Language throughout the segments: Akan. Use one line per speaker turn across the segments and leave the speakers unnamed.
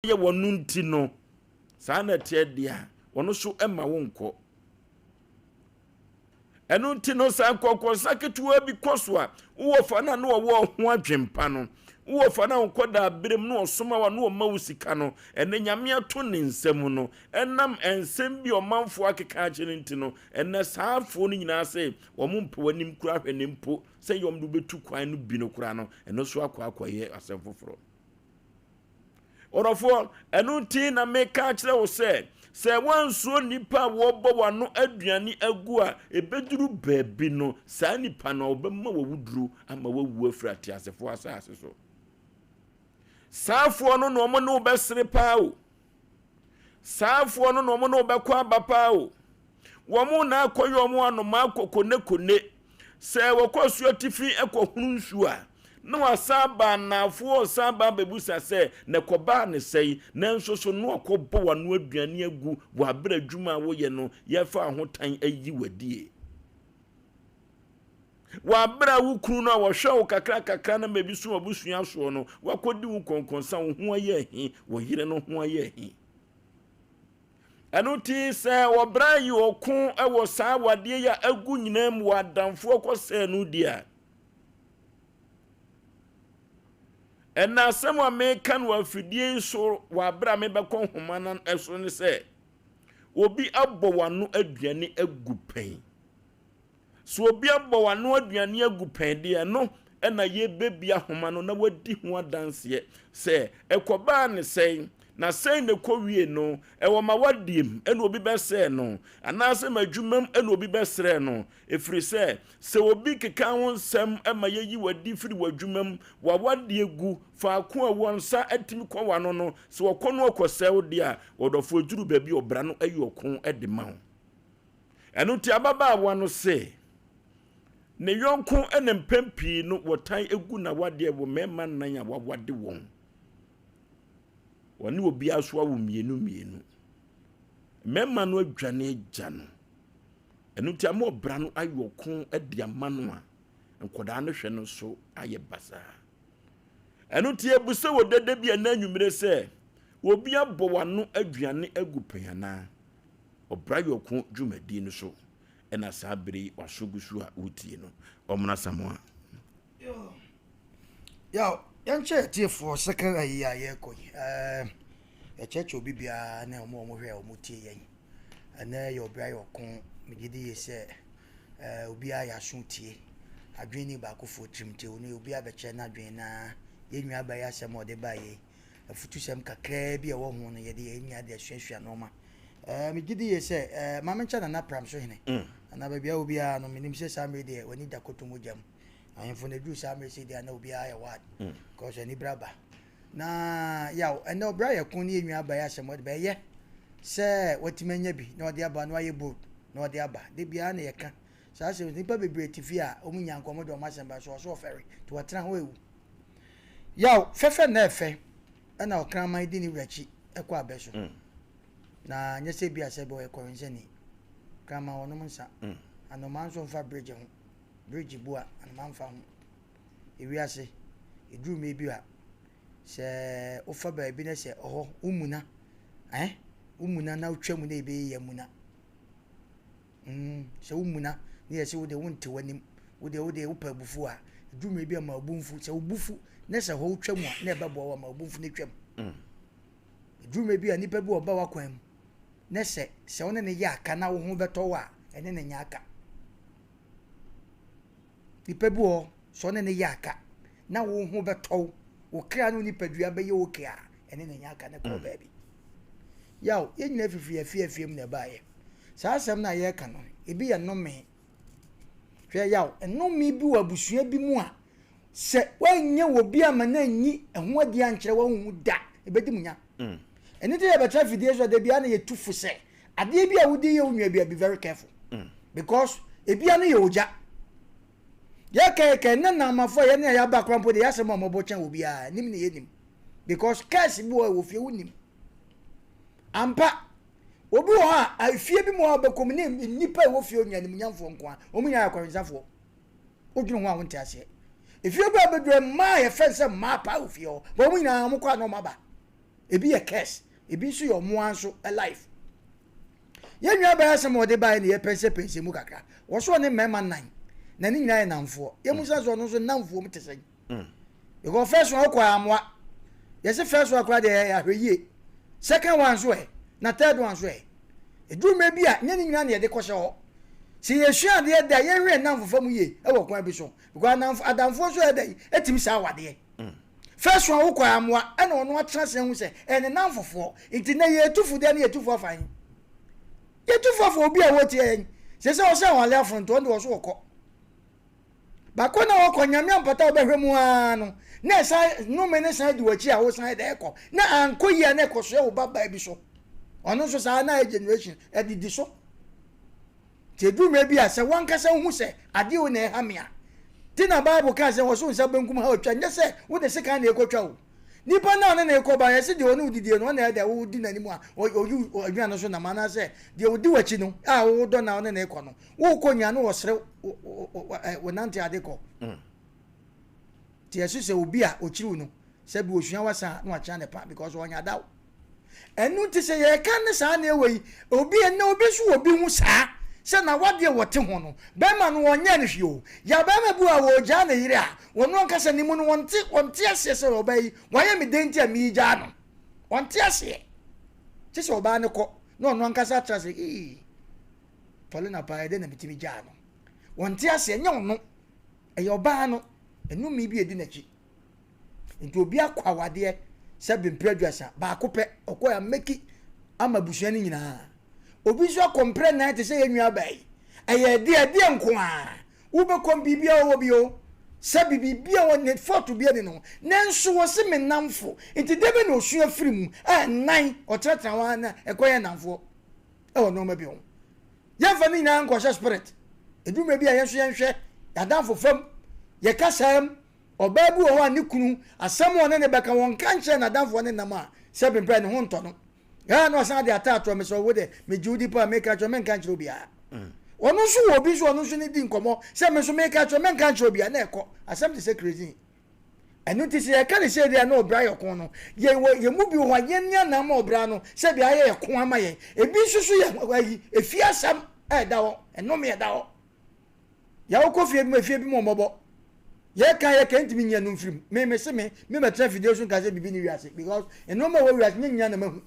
Yɛ wɔn no nti no, saa na ɛteɛ deɛ a, wɔn nso mma wo nkɔ. Ɛno nti no, sɛ nkɔnkɔnsa ketewa bi kɔ so a, wowɔ fa no a na wɔwɔ ho adwempa no, wowɔ fa no a wɔkɔ berem na ɔsoma wa na ɔma wo sika no, ɛnɛ Nyame ato ne nsam no, ɛnam nsɛm bi a ɔmanfoɔ akeka akyerɛ no nti no, ɛnɛ saa afoɔ no nyinaa sɛ wɔn mpɛ w'anim koraa hwɛ ne mpo sɛ yɔm de wobɛtu kwan no bi no koraa no, ɛno nso akɔ akɔyɛ asɛm foforɔ. Ɔdɔfoɔ, ɛno nti na meka akyerɛ wo sɛ, sɛ woansuro nnipa a wɔbɔ w'ano aduane agu a, ɛbɛduru baabi no, saa nnipa no a wɔbɛma w'awuduro ama woawu afiri ateasefoɔ asase so. Saafoɔ no na wɔn ne wo bɛsere paa o. Saafoɔ no na wɔn ne wo bɛkɔ aba paa o. Wɔn na akɔyɛ wɔn anomaa kɔkonekone. Sɛ wɔkɔ asuo atifi kɔhunu nsuo a, na wɔasan aba anaafoɔ resan aba abɛbusa sɛ, na ɛkɔbaa ne sɛn? Nanso so na wɔakɔbɔ w'ano aduane agu wɔ aberɛ adwuma a woyɛ no yɛfa ho tan ayi w'adie? Wɔ aberɛ a wo kunu no a wɔhwɛ wo kakra kakra na ma ebi so w'abusua soɔ no, wakɔdi wo nkɔnkɔnsa, wo ho ayɛ ahi, wo yere no ho ayɛ ahi. Ɛno nti sɛ ɔbra yi ɔko wɔ saa awadeɛ yi a agu nyinaa mu wɔ adamfoɔ kɔsɛɛ no di a, ɛna asɛm a meka no wɔ afidie yi so wɔ aberɛ a mebɛkɔ nhoma no so ne sɛ, obi abɔ w'ano aduane agu pɛn. So obi abɔ w'ano aduane agu pɛn deɛ, ɛno na yɛbɛbi ahoma no na wadi ho adanseɛ sɛ ɛkɔbaa ne sɛn, na sɛn na ɛkɔwie no, ɛwɔ m'awadeɛ mu na obi bɛsɛɛ no, anaasɛ m'adwuma mu na obi bɛsrɛ no, ɛfiri sɛ, sɛ obi keka ho nsɛm ma yɛyi w'adi firi w'adwuma mu, w'awadeɛ gu, faako a wɔn nsa atumi kɔ w'ano no, sɛ wɔkɔ no ɔkɔsɛe wo deɛ a, ɔdɔfoɔ duru baabi a ɔbra no yɛ ɔko de ma wo. Ɛno nti ababaawa no se ne yɔnko na mpɛn pii no wɔtan gu n'awadeɛ wɔ mmarima nnan a wawade wɔn. Wɔne obiara so awo mmienu mmienu. Mmarima no adwane agya no. Ɛno nti ama ɔbra no ayɛ ɔko de ama no a nkwadaa no hwɛ no so ayɛ basaa. Ɛno nti yɛbisa wɔ dede bi ɛnɛ anwummere sɛ obi abɔ w'ano aduane agu pɛn anaa? Ɔbra Yɔko dwumadie no so na saa bere yi w'aso gu so a wotie no. Ɔmena Samoa.
Yaw, yɛnkyɛ atiefoɔ second ayi a yɛrekɔ yi. Ɛɛ, yɛkyerɛkyerɛ obi biara ne wɔn a wɔhwɛ a wɔtie yɛn. Ɛnɛ yɛ ɔbra yɔko. Megye di yie sɛ ɛɛ obiara yɛ aso tie. Adwene ni baakofoɔ tirim nti ɔno obiara bɛkyerɛ n'adwene na yɛn nua baa yi asɛm a ɔde baeɛ yi, afutusɛm kakraa bi a ɛwɔ ho no yɛde yɛn nyinaa de asuasua nneɛma. Ɛɛ megye di yie sɛ ɛɛ maame nkyɛn Nana Pram so hene. Nana baabi a obiara no menim sɛ saa mmere deɛ w'ani da koto mogya mu. Ahemfo na eduru saa mmere sɛ deɛ na obiara yɛ ward. Because ani bere aba. Na yaw ɛnɛ ɔbra yɛ ko ne yɛn nua aba yɛ asɛm ɔde bɛyɛ sɛ watumi anya bi na ɔde aba na wayɛ bold na ɔde aba. De biara na yɛka saa asɛm nnipa bebree te fie a wɔn nya nkɔmɔ de wɔn asɛm ba so ɔso ɔfɛre nti wɔtena hɔ ewu. Yaw, fɛfɛ na ɛfɛ na ɔkraman di ne wura akyi kɔ abɛ so. Na nyɛ sɛ bi a sɛ bi ɔyɛ kɔwensani. Kraman ɔnom nsa. Anomaa nso mfa bridge ho. Bridge bu a, anomaa mfa ho. Ewiase, eduru mmere bi a, sɛ wofa baabi na sɛ ɔhɔ womuna, eh, womuna na wotwa mu na ebɛyɛ yɛ amuna. Mm, sɛ wo muna na yɛse wo deɛ wonte w'anim, wo deɛ wo deɛ wopɛ abufuo a, ɛduru mmerɛ bi a ma wo bo mfu. Sɛ wo bo fu na sɛ hɔ wotwa mu a, na ɛbɛboa wo ama wo bo mfu no atwam. Mm. Ɛduru mmerɛ bi a nnipa bi wɔba w'akwan mu na sɛ sɛ wo ne no yɛ aka na wo ho bɛtɔ wo a, ɛne no nyɛ aka. Nipa bi wɔ hɔ, sɛ ɔne no yɛ aka na wo ho bɛtɔ wo, wo kra ne wo nipadua bɛyɛ okay a, ɛne no nyɛ aka ne kɔɔ baabi. Yaw, yɛn nyinaa fifiri afie afie mu na ɛbaeɛ. Saa asɛm no a yɛreka no, ebi yɛ nnome. Hwɛ yaw, nnome bi wɔ abusua bi mu a, sɛ woanyɛ wɔ bi ama no anyi ɛho adi ankyerɛ woahu da, ɛbɛdi mu nya. Ɛno nti yɛbɛtena afidie so a, da biara na yɛtu fo sɛ, adeɛ bi a wode yɛ wo nua bi a, be very careful. Because ebia no yɛ ogya. Yɛkɛkɛ ne namafo a yɛne a yɛaba kora mpo de yɛasɛm a wɔbɔ kyɛn obiara nim ne yɛnim. Because curse bi wɔ wɔ fie wonim. Ampa, obi wɔ hɔ a efie bi mu a ɔbɛkɔ mu ne nnipa a ɛwɔ fie onua animuonyamfoɔ nko a, wɔn nyinaa yɛ akɔwensafoɔ. Wodwene ho a wonte aseɛ. Efie bi a bɛduru mmaa a yɛfɛ sɛ mmaa paa wɔ fie hɔ, wɔn nyinaa wɔn kɔ a na wɔn aba. Ebi yɛ curse, ebi nso yɛ ɔmo ara nso life. Yɛn nua baa asɛm a ɔde baeɛ na yɛpɛnsɛpɛnsɛ mu kakra. Wɔso ɔne mmarima nan, na ne nyinaa yɛ nnamfoɔ. Yɛmusa sɛ ɔno nso nnamfoɔ mu te sɛn? Because first one wokɔ amoa. Yɛse first one koraa deɛ ɛyɛ ahwɛ yie. Second one nso ɛ, na third one nso ɛ. Ɛduru mmerɛ bi a, nyɛ ne nyinaa na yɛde kɔhyɛ hɔ. Sɛ yɛsua adeɛ da a, yɛnhwɛ yɛn nnamfofa mu yie wɔ kwan bi so. Because anamfo, adamfoɔ nso yɛ dɛn? Ɛtumi saa awadeɛ. First one wokɔ amoa, ɛna ɔno atena ase ahu sɛ ɛyɛ ne nnamfofoɔ. Nti nnɛ yɛtu fo deɛ ne yɛtu fo afa he? Yɛtu fo afa obi a wɔtie yɛn. Sɛ sɛ ɔsɛ awale afono nti ɔno deɛ ɔso ɔkɔ. Baako na ɔkɔ Nyame ampata a wobɛhwɛ mu ara no na ɛsan nnome no san di w'akyi a wosan dɛ ɛkɔ na ankɔ yie a na ɛkɔsoɛ wo ba baa bi so. Ɔno nso saa na ayɛ generation ɛdidi so. Nti ɛduru mmerɛ bi a sɛ wankasa wohu sɛ adeɛ wei na ɛha me a, ti na Bible kaa sɛ wɔso nsa benkum ha otwa, nyɛ sɛ wode sekan na ɛkɔtwa o. Nipa no a ɔne no rekɔ ba yɛse deɛ ɔne wo didie no ɔna ɛdɛ wodi n'anim a ɔyi aduane so nam anaasɛ deɛ ɔdi w'akyi no a wodɔ na ɔne no rekɔ no wokɔ nyinaa no wɔsere wo nante ade kɔ. Nti ɛso sɛ obi a ɔkyiriw no sɛ bi osua wasa a na wakyea ne pa because ɔnya daw. Ɛno nti sɛ yɛka ne saa nneɛma yi, obi ɛnɛ obi nso wɔ bi ho saa sɛ na wadeɛ wɔte ho no, bɛrima no wɔnyɛ no hwee o. Ya bɛrima bi wɔ a wɔgyaa ne yere a, wɔn ankasa ne mu no wɔnte wɔnte aseɛ sɛ ɔbaa yi wayɛ me dɛn nti a meregyaa no. Wɔnte aseɛ. Kye sɛ ɔbaa no kɔ na ɔno ankasa atra sɛ ii Paulina paa ɛdɛn na metumi gyaa no. Wɔnte aseɛ nyɛ ɔno, ɛyɛ ɔbaa no, ɛnome bi edi n'akyi. Nti obi akɔ awadeɛ sɛ bempere aduasa baako pɛ ɔkɔ ya meki ama abusua no nyinaa. Obi nso akɔ mprɛ nan te sɛ yɛn nua baa yi. Ɛyɛ ɛdeɛ ɛdeɛ nko a wobɛkɔ biribiara ɔwɔ bi o. Sɛ biribiara wɔ ne fɔto bi ani no. Nanso wɔ se me namfo. Nti deɛ bɛ na osua firi mu a nan ɔtenatena hɔ ara na ɛkɔ yɛ namfoɔ ɛwɔ nneɛma bi ho. Yɛmfa ne nyinaa nkɔhyɛ spirit. Ɛduru mmerɛ bi a yɛn nso yɛnhwɛ yɛadamfo fam, yɛ kasaa mu. Ɔbaa bi wɔ hɔ a ne kunu, asɛm a ɔne no bɛka, ɔnka nkyerɛ n'adamfo a ɔne nam a, sɛ mprɛ ne ho ntɔ no. Ɛɛ na ɔsan de ataatoɔ me sɛ wo de, megye wo di paa, meka kyerɛ menka nkyerɛ obiara. Ɔno nso wɔ obi nso ɔno nso ne di nkɔmmɔ sɛ me nso meka kyerɛ menka nkyerɛ obiara na ɛkɔ. Asɛm te sɛ kerosene. Ɛno nti sɛ yɛka ne sɛ deɛ na ɔbra yɛ ko no, yɛwɔ yɛn mu bi wɔ hɔ a yɛn ni anam ma ɔbra no sɛ deɛ ayɛ yɛ ko ama yɛn. Ebi nso so yɛ ayi efie asɛm a ɛda hɔ, ɛnome ɛda hɔ. Yɛ wokɔ fie bi mu efie bi mu ɔmɔbɔ. Yɛ ka yɛ ka ntumi nyɛ no mfiri mu. Me me se me me bɛtena fidie so nka sɛ biribi ne wiase because nneɛma ɛwɔ wiase nyɛ nyina na mahu.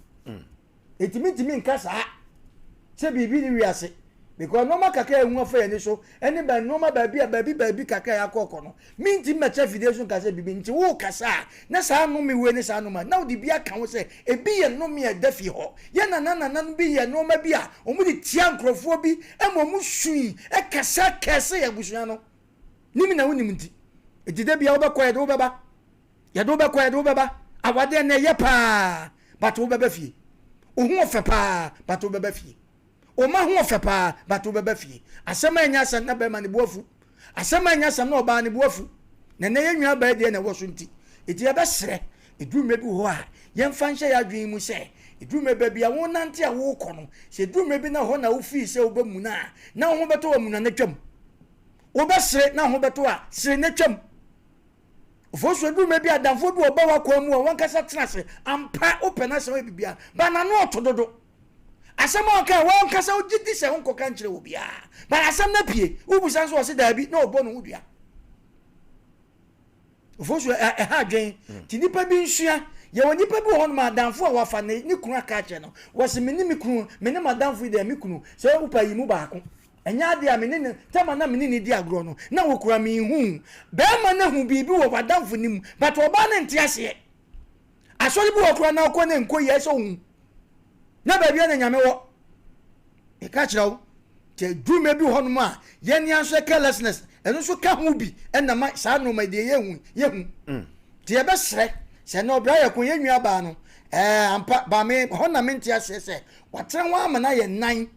Enti mentumi nka saa sɛ biribi ne wiase because nneɛma kakra a ehu afa yɛn ani so ɛne ba nneɛma baabi a baabi baabi kakra a yɛakɔ kɔ no mentumi mɛtena fidie so nka sɛ biribi nti wokasa a na saa nnome wei ne saa nnome a na wode bi aka ho sɛ ebi yɛ nnome a ɛda fie hɔ. Yɛn nana nananom bi yɛ nneɛma bi a wɔde tia nkurɔfoɔ bi ma wɔn sui kasa kɛse abusua no. Nim na wonim nti. Enti da bia wobɛkɔ yɛde wobɛba. Yɛde wobɛkɔ yɛde wobɛba. Awadeɛ no ɛyɛ paa but wobɛba fie. Wo ho ɔfɛ paa but wobɛba fie. Wo mma ho ɔfɛ paa but wobɛba fie. Asɛm a ɛnyɛ asɛm na bɛrima ne bo afu. Asɛm a ɛnyɛ asɛm na ɔbaa ne bo afu. Na ɛnɛ yɛn nua baa deɛ na ɛwɔ so nti. Enti yɛbɛsrɛ, ɛduru mmerɛ bi wɔ hɔ a, yɛmfa nhyɛ yɛn adwene mu sɛ, ɛduru mmerɛ baabi a wonante a worekɔ no, sɛ ɛduru mmerɛ bi na hɔ na wofii sɛ wobɛmuna a, na wo ho bɛtɔ wo amuna no atwam. Wobɛsere na ho bɛtɔ a, sere na twam. Ofosu ɛduru mmerɛ bi a, adamfoɔ bi wɔ ɔba w'akwan mu a, wankasa tena ase. Ampa, wopɛ n'asɛm ayɛ biribiara, but n'ano ɔto dodo. Asɛm a ɔka wankasa wogye di sɛ wonkɔka nkyerɛ obiara. But asɛm no apue, wobisa nso ɔse daabi na ɔbɔ ne ho dua. Ofosu ɛha adwen. Nti nipa bi nsua. Yɛwɔ nipa bi wɔ hɔnom a adamfo a wafa ne ne kunu aka akyerɛ no. Wɔse me ne me kunu, me ne m'adamfo yi deɛ me kunu, sɛ wopɛ yi mu baako. Ɛnyɛ adeɛ a me ne no, tɛm a na me ne no di agorɔ no, na wokura menhuu. Barima no ahu biribi wɔ w'adamfo no mu, but ɔbaa no nte aseɛ. Asɔre bi wɔ koraa na wokɔ na ɛnkɔ yie, ɛsɛ ohu. Na baabi a na Nyame wɔ. Meka kyerɛ wo, sɛ dwuma bi wɔ hɔnom a, yɛn nea nso carelessness, ɛno nso ka ho bi ɛna ma saa nneɛma deɛ yɛhu, yɛhu. Nti yɛbɛsrɛ sɛ na ɔbra yɛ ko yɛn nua baa no, ɛɛ ampa, ba me hɔ na mente aseɛ sɛ watena hɔ ama no ayɛ nan,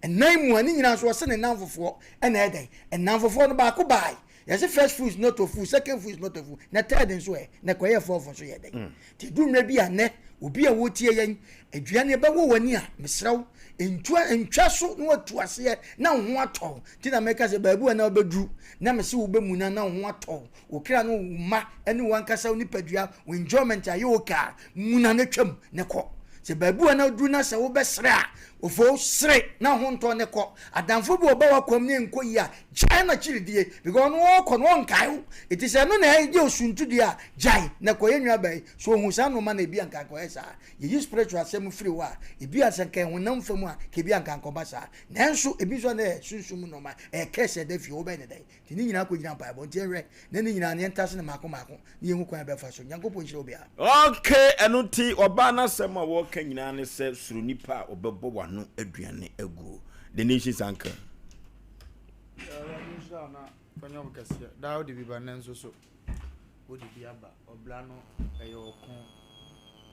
nnan mu a ne nyinaa nso ɔse ne nnamfofoɔ ɛna ɛdɛn, nnamfofoɔ no baako baae. Yɛse first fool is not a fool, second fool is not a fool, na third nso ɛ, na ɛkɔyɛ fourth nso yɛ dɛn? Mm. Nti ɛdu mmerɛ bi a nɛ, obi a wotie yɛn, aduane ɛbɛwɔ w'ani a, mesrɛ wo, ntua ntwa so na watu aseɛ na wo ho atɔ wo. Nti na meka sɛ baabi a na wobɛduru na mese wobɛmuna na wo ho atɔ wo, wo kra ne wo mma ne w'ankasa wo nipadua, wo enjoyment ayɛ okay a, muna na twam na kɔ. Sɛ baabi a na woduru na sɛ wobɛsere a, ofo sere na ho ntɔ ne kɔ. Adamfo bi ɔba w'akwam ne ɛnkɔ yie a, gyae n'akyiridie because ɔno ɔɔkɔ no ɔnkae wo. Enti sɛ ɛno na ɛyɛ osuntudua a, gyae na kɔ. Yɛn nuabaa yi, sɛ ɔhu saa nnoɔma no a, ebia nka ankɔyɛ saa. Yɛyi spiritual asɛm firi hɔ a, ebia sɛ nka ɛyɛ honam fam a, nka ebia nka ankɔba saa. Nanso ebi nso a na ɛyɛ sunsum mu nnoɔma, ɛyɛ curse a ɛda fie hɔ, wobɛyɛ no dɛn? Nti ne nyinaa kɔgyina mpaebɔ. Nti yɛnhwɛ na ne nyinaa no yɛntase no mmaako mmaako na yɛnhu kwan a yɛbɛfa so. Nyankopɔn nhyira obiara.
Ok, ɛno nti ɔbaa no asɛm a wɔreka nyinaa ne sɛ suro nipa a ɔbɛbɔ w'ano aduane aguo. The Nations Anchor.
Awurade nhyira wo na ɔnyɛ wo kɛseɛ. Daa wode bi ba nnɛ nso so wode bi aba. Ɔbra no ɛyɛ ɔko.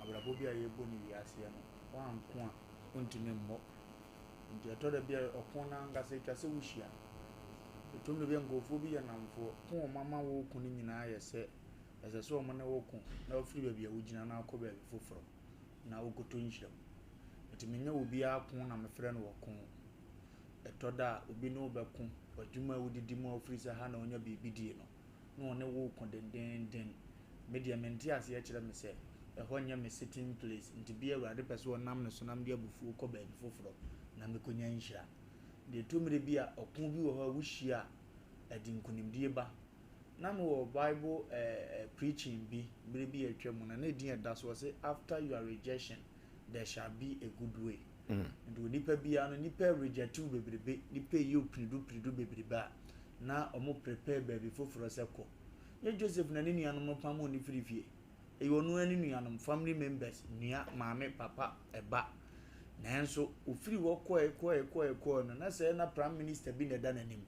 Abrabɔ bi a yɛbɔ no wiaseɛ no woanko a wontumi mmɔ. Nti ɛtɔ da bi a ɔko no ankasa ɛtwa sɛ wohyia. Ɛtɔ mmerɛ bi a nkurɔfoɔ bi yɛ nnamfoɔ. Ko a wɔama wo ko no nyinaa yɛ sɛ ɛsɛ sɛ wɔne wo ko na wofiri baabi a wogyina no akɔ baabi foforɔ na wokɔtɔ nhyira mu. Nti menyɛ obiara ko na mefrɛ no ɔko. Ɛtɔ da a obi ne wo bɛko, w'adwuma a wodidi mu a wofiri sɛ ha na wonya biribi die no, na ɔne wo reko dendeenden. Me deɛ me nteaseɛ kyerɛ me sɛ ɛhɔ nyɛ me sitting place nti bia Awurade pɛ sɛ ɔnam ne so na mede abufuo kɔ baabi foforɔ na mekɔnya nhyira. Deɛ ɛtɔ mmerɛ bi a ɔko bi wɔ hɔ a wohyia a ɛde nkunimdie ba. Na mewɔ Bible eh, eh, preaching bi berɛ bi a atwa mu na na ɛdin ɛda so ɔse after your rejection there shall be a good way. Mm. Nti onipa biara no nipa reject wo bebrebe, nipa yi wo piridu piridu bebrebe a na wɔn prepare baabi foforɔ sɛ kɔ. Nyɛ Joseph na ne nuanom no pamoo no firi fie. Ɛyɛ ɔno ara ne nuanom, family members, nua, maame, papa, ɛba. Nanso ofiri hɔ kɔɛ kɔɛ kɔɛ kɔɛ no, na sɛ na prime minister bi na ɛda n'anim.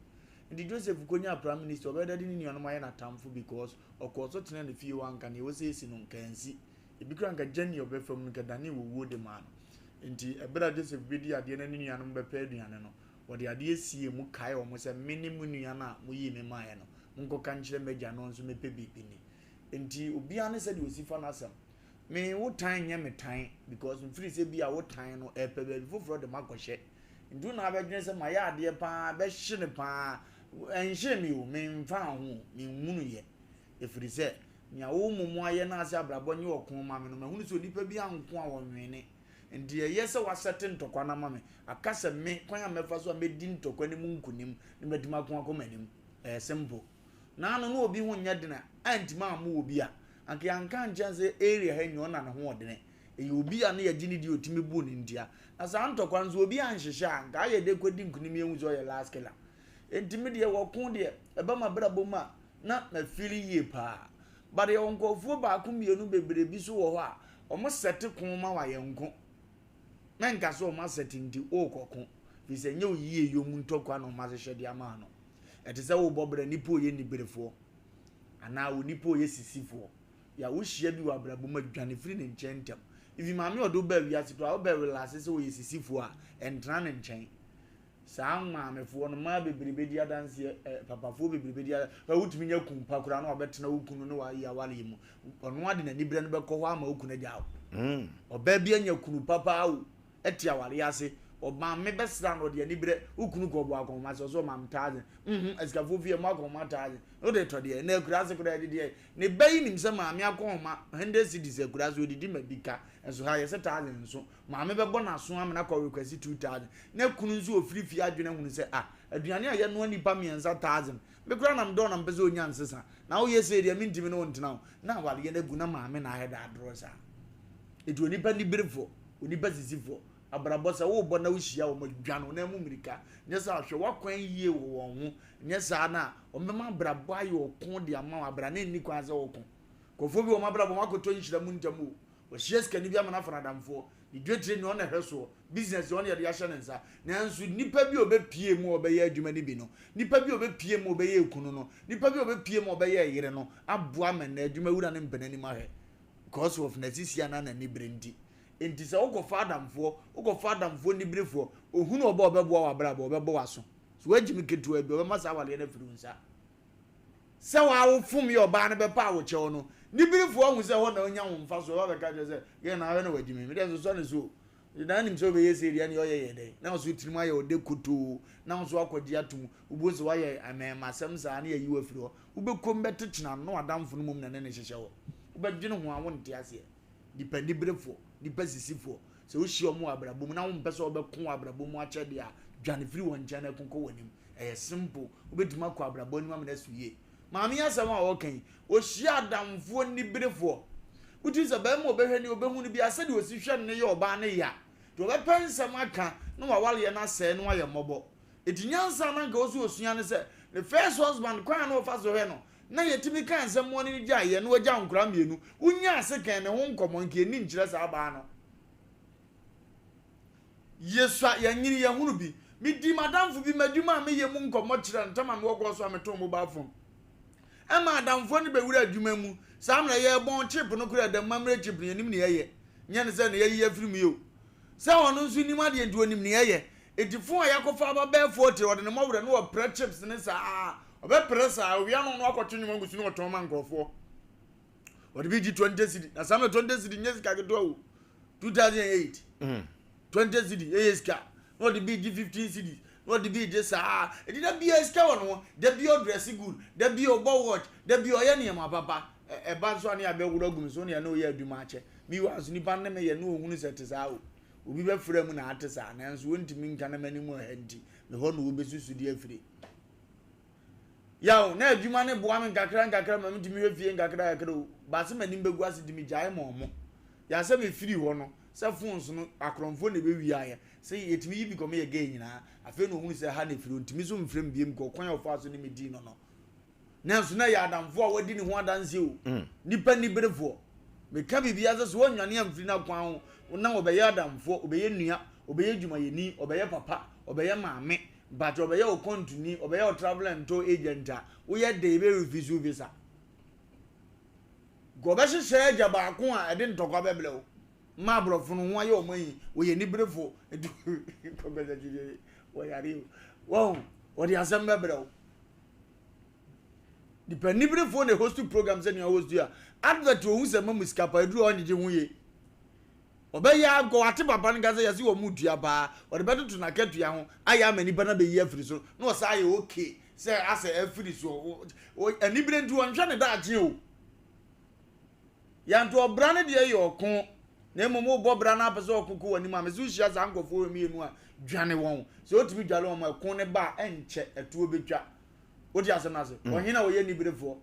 Nti Joseph kɔnyaa prime minister, ɔbɛyɛ dɛ de ne nuanom ayɛ n'atamfo because ɔkɔɔ so tenaa ne fie hɔ anka nea ɛwɔ sɛ esi no nka ansi. Ebi koraa anka journey a ɔbɛfa mu no nka ɛdanee owuo de maa no. Nti ɛberɛ a Joseph bɛdi adeɛ na ne nuanom bɛpɛ aduane no, Wɔde adeɛ siee mu kaee wɔn sɛ, Mene mo nua no a moyii me maeɛ no. Monkɔka nkyerɛ m'agya na ɔno nso mmɛpɛ biribi nni. Enti obiara ne sɛdeɛ ɔsi fa n'asɛm. Me, wo tan nyɛ me tan because mfiri sɛ bi a wo tan no ɛrepɛ baabi foforɔ de makɔhyɛ. Nti wo na abɛdwene sɛ mayɛ adeɛ pa ara, ɛbɛhye no pa ara. Ɛnhyee me o, memfaa ho o, menhunuiɛ. Ɛfiri sɛ, nea wo mmom ayɛ no ase abrabɔ nyɛ ɔko mma me no, mahunu sɛ onipa bi anko a ɔnwene. Enti ɛyɛ sɛ wɔasɛte ntɔkwa no ama me. Aka sɛ me, kwan a mɛfa so a mɛdi ntɔkwa no mu nkonim na matumi ako akɔ m'anim. Ɛyɛ simple. Naano na obi ho nyɛ den a, antumi ammo obi a, anka yɛanka ankyerɛ no sɛ area ha nyɛ ɔna ne ho ɔdene. Ɛyɛ obi a na yɛgye no di a ɔtumi buu no ntia. Na saa ntɔkwa no nso obi anhyehyɛ a, anka ayɛ dɛ kɔdi nkonim yɛhu sɛ ɔyɛ last killer. Enti me deɛ wɔko deɛ, ɛba m'abrabɔ mu a, na ma feeli yie paa. But yɛwɔ nkurɔfoɔ baako mmienu bebree bi nso wɔ hɔ a, Ɔmo sɛte ko ma wayɛ nko. Mɛnka sɛ ɔmo asɛte nti worekɔ ko, firi sɛ ɛnyɛ wo yieyɔ mu ntɔkwa na ɔmo ahyehyɛ de ama no. Ɛte sɛ worebɔ bra nipa a ɔyɛ niberefoɔ anaa onipa a ɔyɛ sisifoɔ. Ya wohyia bi wɔ abrabɔ mu a, dwane firi ne nkyɛn ntɛm. Even maame a ɔde wo baa wiase koraa, wobɛ relase sɛ ɔyɛ sisifoɔ a, ɛntena ne nkyɛn. Saa maamefoɔ no, mmaa bebree bɛdi adanseɛ, ɛ, papafoɔ bebree bɛdi adanseɛ. Ɛ, wotumi nya kun pa koraa na wabɛtena wo kunu ne w'ayi awareɛ mu. Ɔno ara de n'aniberɛ no bɛkɔ hɔ ama wo kunu agyaa wo. Mm. Ɔbaa bi anya kunu papa o, ɛte awareɛ ase. Ɔmaame bɛsra no, ɔde aniberɛ, wo kunu kɔ ɔbɔ akɔnhoma sɛ ɔsɛ ɔmaame taadze. Mhm, asikafoɔ fie ɛmɔ akɔnhoma taadze. Wode tɔ deɛ, na akura ase koraa ɛde deɛ. Ne ba yi nim sɛ maame akɔnhoma 100 cedis akura ase, ɔdidi ma bi ka. Nso ha yɛsɛ taadze nso. Maame bɛbɔ n'aso amena kɔ request 2000. Na kunu nso ofiri fie adwene ahunu sɛ ah, aduane a yɛnoa nnipa mmiɛnsa thousand, me koraa na medɔɔ na mepɛ sɛ onya nsesa. Na woyɛ sei deɛ mentumi ne wo ntena o. Na awareɛ no agu na maame na ahɛ da adorɔ saa. Enti onipa niberefoɔ, onipa sisifoɔ, abrabɔ sɛ worebɔ na wohyia wɔn a, dwane wo nan mu mmirika. Nyɛ saa a, hwɛ w'akwan yie wɔ wɔn ho. Nyɛ saa no a, wɔbɛma abrabɔ ayɛ ɔko de ama wo, abra no nni kwan sɛ woko. Nkurɔfoɔ bi wɔ wɔn abrabɔ mu akɔtɔ nhyira mu ntɛm o. Wahyia sikani bi ama no afa no adamfoɔ. Ne dwetire nea ɔno na ɛhwɛ soɔ. Business deɛ ɔno na yɛde ahyɛ ne nsa. Nanso nipa bi a ɔbɛpue mu a ɔbɛyɛ adwuma no bi no, nipa bi a ɔbɛpue mu a ɔbɛyɛ ekunu no, nipa bi a ɔbɛpue mu a ɔbɛyɛ ɛyere no aboa ma nnɛ adwuma wura no mpɛ n'anim ahwɛ because of n'asisi anaa n'anibere nti. Enti sɛ wokɔfa adamfoɔ, wokɔfa adamfoɔ niberefoɔ, ɔhunu ɔba a ɔbɛboa w'abrabɔ, ɔbɛbɔ w'aso. So woagyimi ketewa bi, ɔbɛma saa awareɛ no afiri wo nsa. Sɛ waa wo fom yɛ ɔbaa no bɛpa wo kyɛw no, niberefoɔ ahu sɛ ɛhɔ na ɔnya wo mfasoɔ, ɔba bɛka kyerɛ sɛ, yɛ na ahwɛ na wagyi me, me deɛ nsosɔ ne so o. Na nim sɛ wobɛyɛ sei deɛ ɛne ɔyɛ yɛ dɛn? Na wo so tirim ayɛ ɔdɛ kotoo, na wo nso akɔgye atom, wobɛhu sɛ woayɛ amɛɛmasɛm saa na yɛayi wo afiri hɔ. Wobɛkɔm bɛte kyena no na w'adamfo no mmom na ne ne hyehyɛ hɔ. Wobɛdwene ho a wonte aseɛ. Nnipa aniberefoɔ, nnipa sisifoɔ, sɛ wohyia wɔn wɔ abrabɔ mu na wompɛ sɛ wɔbɛko wɔ abrabɔ mu akyɛ deɛ a, dwane firi wɔn nkyɛn na ko kɔ w'anim. Ɛyɛ simple. Wobɛtumi akɔ abrabɔ anim amena so yie. Maame yi asɛm a ɔreka yi, ɔhyia adamfoɔ niberefoɔ. Wotumi sɛ barima a ɔbɛhwɛ ne ɔbɛhu no biara sɛdeɛ ɔsi hwɛ no no yɛ ɔbaa no ya. Nti ɔbɛpɛ nsɛm aka na w'awareɛ no asɛe na wayɛ mmɔbɔ. Nti nyansa a na anka ɔwɔ sɛ ɔsua ne sɛ, ne first husband kwan a na ɔfa so hwɛ no, na yɛtumi ka nsɛm ma ɔne no gyaeɛ na wagya nkwadaa mmienu. Wonyaa sekan ne ho nkɔmmɔ nka ɛnni nkyerɛ saa baa no. Yɛsua, yɛnyini, yɛhunu bi. Medii m'adamfo bi m'adwuma a meyɛ mu nkɔmmɔ kyerɛɛ no tam a mewɔ kɔɔ so a metɔn mobile phone. Ɛma adamfoɔ no bɛwura adwuma mu. Saa mmerɛ yɛrebɔn chip no koraa ɛda mu ammerɛ chip no yɛnim nea ɛyɛ. Nyɛ ne sɛ na yɛayi afiri mu yi o. Sɛ ɔno nso nim adeɛ nti ɔnim nea ɛyɛ. Enti phone a yɛakɔfa aba bɛyɛ 40 ɔde ne mmɔwerɛ na ɔprɛ chips no saa. Ɔbɛprɛ saa, owia no ɔno akɔtwe nnwoma agu so na ɔtɔn ma nkurɔfoɔ. Ɔde bi gye 20 cedi. Na saa mmerɛ 20 cedi nyɛ sika ketewa o. 2008. 20 cedi ɛyɛ sika. Na ɔde bi gye 15 cedi. Na ɔde bi gye saa. Enti da biara sika wɔ ne ho. Da biara ɔdrɛse good. Da biara ɔbɔ watch. Da biara ɔyɛ nneɛma papa. Ɛba nso a ne yɛabɛworo agu no so nea na ɔyɛ adwuma akyɛ. Meanwhile nso nipa no ne me yɛ na ɔhunu sɛ ɛte saa o. Obi bɛfra mu na ate saa nanso wɔntumi nka na m'anim wɔ ha nti me hɔ na wɔbɛsusu de afiri. Yaw, na adwuma no boa me nkakra nkakra ma metumi hwɛ fie nkakra kakra o. Baase m'anim bɛgu ase nti megyae ma ɔmo. Yɛ sɛ mefiri hɔ no, sɛ phones no akorɔmfoɔ na ɛbɛwiaeɛ. Sɛ yɛtumi yi bi kɔma yɛ gay nyinaa. Afei na ɔhunu sɛ ha na ɛfiri, ɔntumi nso mfrɛ me biom kɔ ɔkwan a ɔfaa so ne me dii no no. Nanso na ɛyɛ adamfoɔ a wadi ne ho adanseɛ o. Nnipa niberefoɔ. Meka biribiara sɛ sɛ wɔnnwane amfiri n'akwan ho na ɔbɛyɛ adamfoɔ, ɔbɛyɛ nua, ɔbɛyɛ dwumayɛni, ɔbɛyɛ papa, ɔbɛyɛ maame, but ɔbɛyɛ ɔkɔntuni, ɔbɛyɛ ɔ travel and tour agent a, woyɛ dɛn yɛbɛ refuse wo visa. Nka ɔbɛhyehyɛ agya baako a ɛde ntɔkwa bɛbrɛ wo. Ma aborɔfo no ho ayɛ wɔn ahi, wɔyɛ aniberefoɔ, nti wɔyare o. Wɔn, wɔde asɛm bɛbrɛ wo. Nipa niberefoɔ na host program sɛ nea host a advert ohun sɛ mamu sika paa eduru ɔnyegye ho yie. Ɔbɛyɛ akɔ wate papa no ka sɛ yɛse wɔn mu tua paa ɔde bɛtoto n'akatua ho ayɛ ama nipa no abɛyi afiri so na ɔsan ayɛ okay sɛ asɛ afiri so anibere nti ɔnhwɛ ne daakye o. Yɛnto ɔbra no deɛ yɛ ɔko, na mmom wobɔ bra no apɛ sɛ ɔko kɔ w'anim a, mese wohyia saa nkurɔfoɔ wei mmienu a, dwane wɔn. Sɛ wotumi dwale wɔn a, ɛko no ba a, ɛnkyɛ, ɛtoɔ bɛtwa. Wote asɛm no ase? Mm. Ɔhene a ɔyɛ niberefoɔ,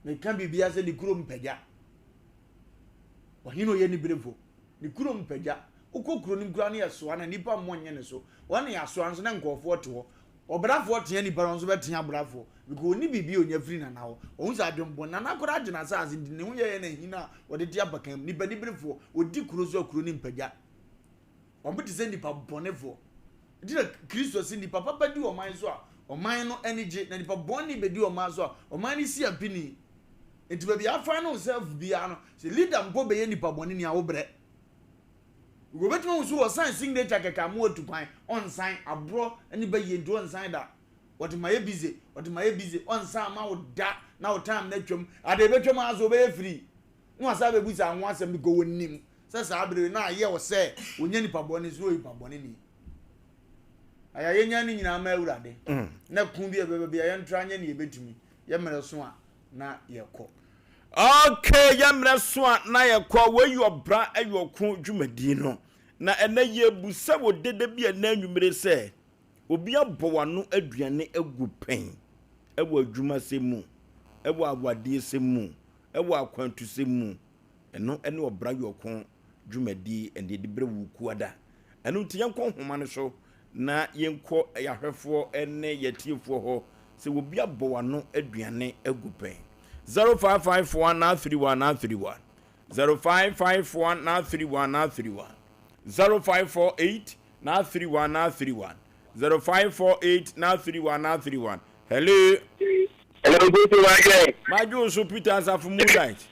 meka biribiara sɛ ne kurom mpagya. Ɔhene a ɔyɛ niberefoɔ, ne kurom mpagya. Wokɔ kuro no mu koraa ne yɛsoa no, nnipa mmɔ nnye ne so. Wɔn na yɛasoa nso na nkurɔfoɔ te hɔ. Ɔbrafoɔ tea nipa no nso bɛtea abrafoɔ because ɔnni biribi a ɔnya firi Nana hɔ. Ɔhu sɛ adwempɔn, Nana koraa gye n'asaase nti ne ho yɛyɛ no ahi no a ɔde te apakan mu. Nipa niberefoɔ, ɔdi kuro so a kuro no mpagya. Wɔn te sɛ nipa bɔnefoɔ. Nti na Kristo se nipa papa di ɔman so a ɔman no ani gye na nipa bɔne bɛdi ɔman so a ɔman no si apini. Nti baabi a afa no self biara no, sɛ leader mpo bɛyɛ nipa bɔne ni a wobrɛ. Wobɛtumi ahu so wɔsan signature kɛkɛ ama watu kwan, ɔnsan, aborɔ ne bayie nti ɔnsan da. Wɔde ma yɛ busy, wɔde ma yɛ busy, ɔnsan ama wo da na wo time no atwam. Ade ɛbɛtwam ara so ɔbɛyɛ free. Na wasan abɛbusa ho asɛm because wɔnim sɛ saa bere na ayɛ wo sɛ ɔnyɛ nipa bɔne so ɔyɛ nipa bɔne ni. Ayɛ yɛnya ne nyinaa ma Awurade. Mm. Na ko bi a ɛbɛba bi a yɛntra nyɛ ne yɛbɛtumi. Yɛ mmerɛ so a na yɛkɔ.
Okay, yɛ mmerɛ so a na yɛkɔ. Wei yɛ ɔbra ɛyɛ ɔko dwumadie no. Na ɛnɛ yɛbusa wɔ dede bi ɛnɛ anwummere sɛ obi abɔ w'ano aduane agu pɛn ɛwɔ adwumasɛm mu, ɛwɔ awadeɛsɛm mu, ɛwɔ akwantusɛm mu. Ɛno ɛne ɔbra yɛ ɔko dwumadie ɛne yɛde brɛ wo kuada. Ɛno nti yɛnkɔ nhoma no so na yɛnkɔ yɛahwɛfoɔ ne yɛatiefoɔ hɔ sɛ obi abɔ w'ano aduane agu pɛn. 0554 931 931 0554 931 931 0548 931 931 0548 931 931 Hello.
Hello, Peter Wagye.
Madwo so Peter Asafo Moonlight.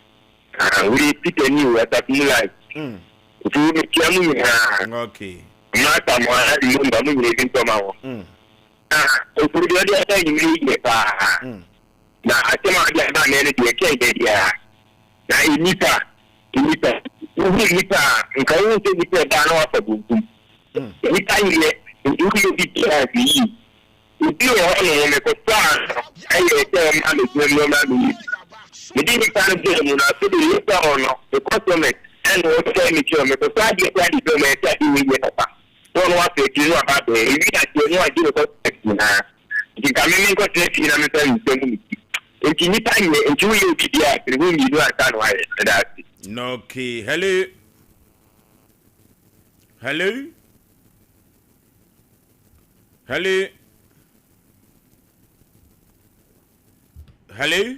Ah, we Peter ni o Asafo Moonlight. Mm. Nti wo mekyia mu nyinaa.
Okay.
Mata mo a di mo mba mo nyinaa bi ntɔma wo. Mm. Ah, okuru deɛ ɔde asa enyimire yi yɛ paa. Mm. Na asɛm a ɔde aba nnɛ no deɛ, ɛkyɛn da biara. Na nnipa, nnipa, wohu nnipa a, nka wohu sɛ nnipa ɛba a na wafa bonkum. Nnipa nyɛ, nti woyɛ obi biara a, hwɛ yie. Obi wɔ hɔnom, mekɔsraa no, ɛyɛɛ sɛ ɔmmra m'adwuma mu na ɔmmra mmɛyɛ bi. Mede nnipa no baa mu no, afei deɛ yɛsɔɔ no, me customers, ɛna wɔkyerɛ me kyerɛ, mekɔsɔ adeɛ koraa de brɛ wɔn, ɛyɛ sɛ adeɛ wei nyɛ papa. Na ɔno wafa akyire na waba abɛyɛ, ɛwie aseɛ na wagye me customers nyinaa. Nti nka me menkɔtena fie na memfa nsa ngu me ti. Nti nnipa nyɛ, nti woyɛ obi deɛ a, pere ho mmienu ansa na wayɛ. Meda ase.
Okay, hello. Hello. Hello. Hello.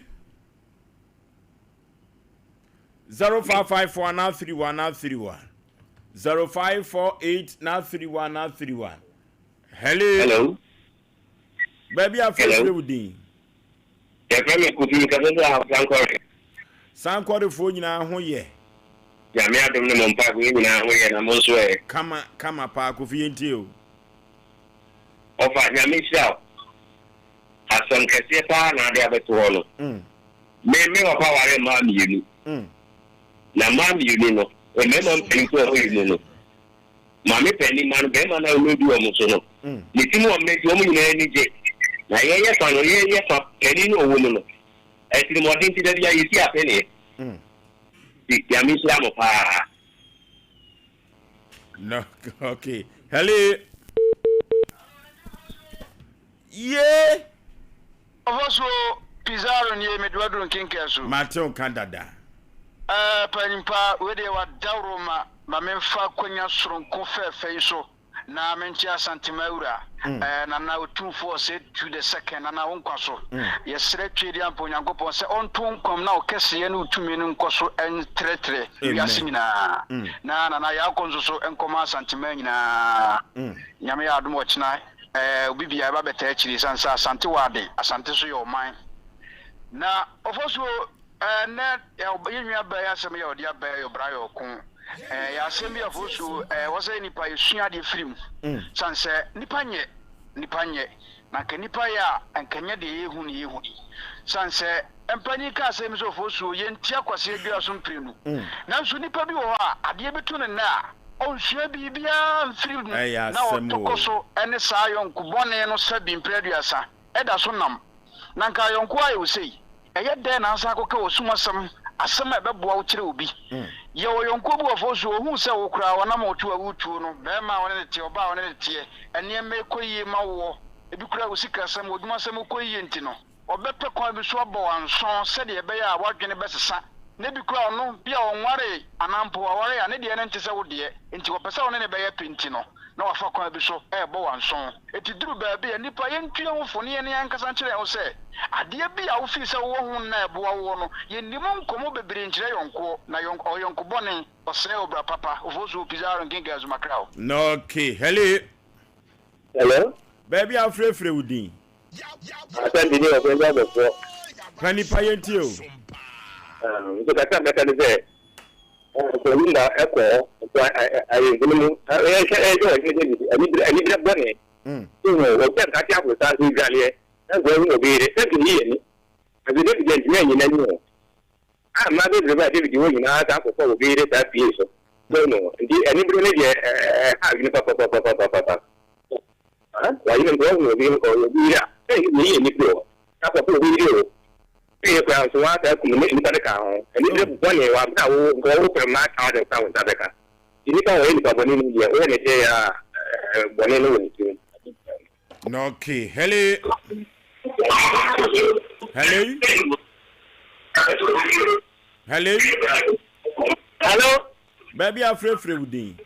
0554 931 931 0548 931 931 Hello.
Hello.
Baabi a frɛfrɛ wo din.
Yɛfrɛ me Kofi mekasa sɛ Sankɔre.
Sankɔrefoɔ nyinaa ho yɛ.
Nyame adom ne mo mpaebɔ yɛn nyinaa ho yɛ na mo nso ɛ?
Kama kama paa Kofi yɛntie o.
Ɔfa Nyame nhyira wo. Asɛm kɛseɛ paa na ade abɛto hɔ no. Me me papa ware mmaa mmienu. Na mmaa mmienu no, mmarima mpanimfoɔ a wɔwɔ mu no, Maame panin mma no, barima no a ɔredi wɔn so no, ne ti mu ɔmmɛ nti wɔn nyinaa ani gye. Na yɛyɛ fa no, yɛyɛ fa panin no a ɔwɔ mu no, atirimuɔden nti da biara yɛsi apeneɛ. Nti Nyame nhyira mo paa.
No, okay. Hello. Ye.
Ɔfɔsuo Pizarro nie mede waduru nkenkaa su.
Mate wo nka dada.
Ɛɛ panyimpa wei deɛ wadaworo ma ma memfa akwanya soronko fɛɛfɛ yi so na menkyɛ Asantema awura ɛɛ Nana Otumfoɔ Osei Tutu the second Nana wo nkwa so. Yɛsrɛ Tweediampa Onyankopɔn sɛ ɔnto wo nkwa mu na wo kɛseyɛ ne wo tumi no nkɔ so ntrɛtrɛ wiase nyinaa. Na Nana Yaakɔ nso so nkɔma Asantema nyinaa. Nyame yɛ adom ɔkyena Ɛɛ obi biara ɛba bɛtaa akyiri ɛsiane sɛ Asante wɔ ade, Asante nso yɛ ɔman. Na Ofosuo ɛɛ nnɛ yɛn nua baa yi asɛm yi a ɔde aba yi ɔbra yɛ ɔko. Ɛɛ yɛ asɛm bi a Ofosuo ɛɛ wɔ sɛ nipa yɛsua adeɛ firi mu. Sane sɛ nipa nyɛ, nipa nyɛ. Na nka nipa yɛ a nka nyɛ deɛ yɛhu ne yɛhu yi. Sane sɛ mpanyin ka asɛm bi sɛ Ofosuo yɛntia kwasea dua so mprenu. Nanso nipa bi wɔ hɔ a adeɛ bi to no nnɛ a, Ɔnsua biribiara mfiri mu
Ɛyɛ
na
asɛm
ɔtɔ kɔ
o.
so ne saa yɔnko bɔne no sɛbe mprɛ aduasa da so nam. Na anka ayɔnko ayɛ wo sei? Ɛyɛ dɛn na asan akɔka w'asum asɛm, asɛm a ɛbɛboa wo kyerɛ obi? Yɛwɔ yɔnkoɔ bi wɔ fo so, ɔhuu sɛ wo koraa ɔnam ɔtuo a woretuo no, barima a wo ne no teɛ, ɔbaa a wo ne no teɛ, nneɛma rekɔ yie ma woɔ, ebi koraa wo sikasɛm, w'adwumasɛm rekɔ yie nti no, Ɔbɛpɛ kwan bi so abɔ wo ansɔn sɛdeɛ ɛbɛyɛ a w'adwene bɛsesa, na ebi koraa ɔno, bi a ɔnwaree anaa mpo waware a, ne deɛ no nte sɛ wo deɛ, enti ɔpɛ sɛ wo ne no bɛyɛ pɛ nti no, na wafa kwan bi so rebɔ wo ansɔn. Enti duru baabi a, nnipa, yɛntu yɛn ho fo na yɛne yɛn ankasa nkyerɛ yɛn ho sɛ, adeɛ bi a wofii sɛ wowɔ ho nna a ɛboa woɔ no, yɛnni mu nkɔmmɔ bebree nkyerɛ yɔnkoɔ, na yɔnk, ɔyɔnko bɔne, ɔsɛe ɔbra papa. Ofosuo, Pizarro, Nkenke, Azumakraw.
Okay, hello.
Hello.
Baabi a wofrɛfrɛ wo din.
Asante ni ɔfɛn bi abɔfoɔ.
Ka nipa yɛ ntie o.
Nso kakra mɛka ne sɛ sɛ na ɛkɔ nso ayɛnfo no mu ɛyɛ sɛ ɔhene David anibere anibere bɔne. Wɔkyɛ nkate aforo saa so dwaneɛ na nka ɔhu obi yere sɛ nka eyi yɛ ni. Nanso David antumi anyi n'ani o. A mmaa bebrebe a David wɔ nyinaa san kɔkɔ obi yere saa fie so. So no nti anibere no deɛ ɛha adwene papapapapapa. Wayere mpo wahu obi ɔyɛ obi yere a, sɛ yɛyi yɛn ani firi hɔ na kɔpɛ obi yere o, fie koraa nso wɔasan akum ne nipa no ka ho. Anibere bɔne wɔ abere a wo nka wopɛ mmaa thousand koraa wo nsa bɛka. Nti nipa a ɔyɛ nipa bɔne no deɛ woyɛ ne deɛ a bɔne no wɔ ne tirim.
Okay, hello. Hello. Hello.
Hello.
Baabi a frɛfrɛ wo din.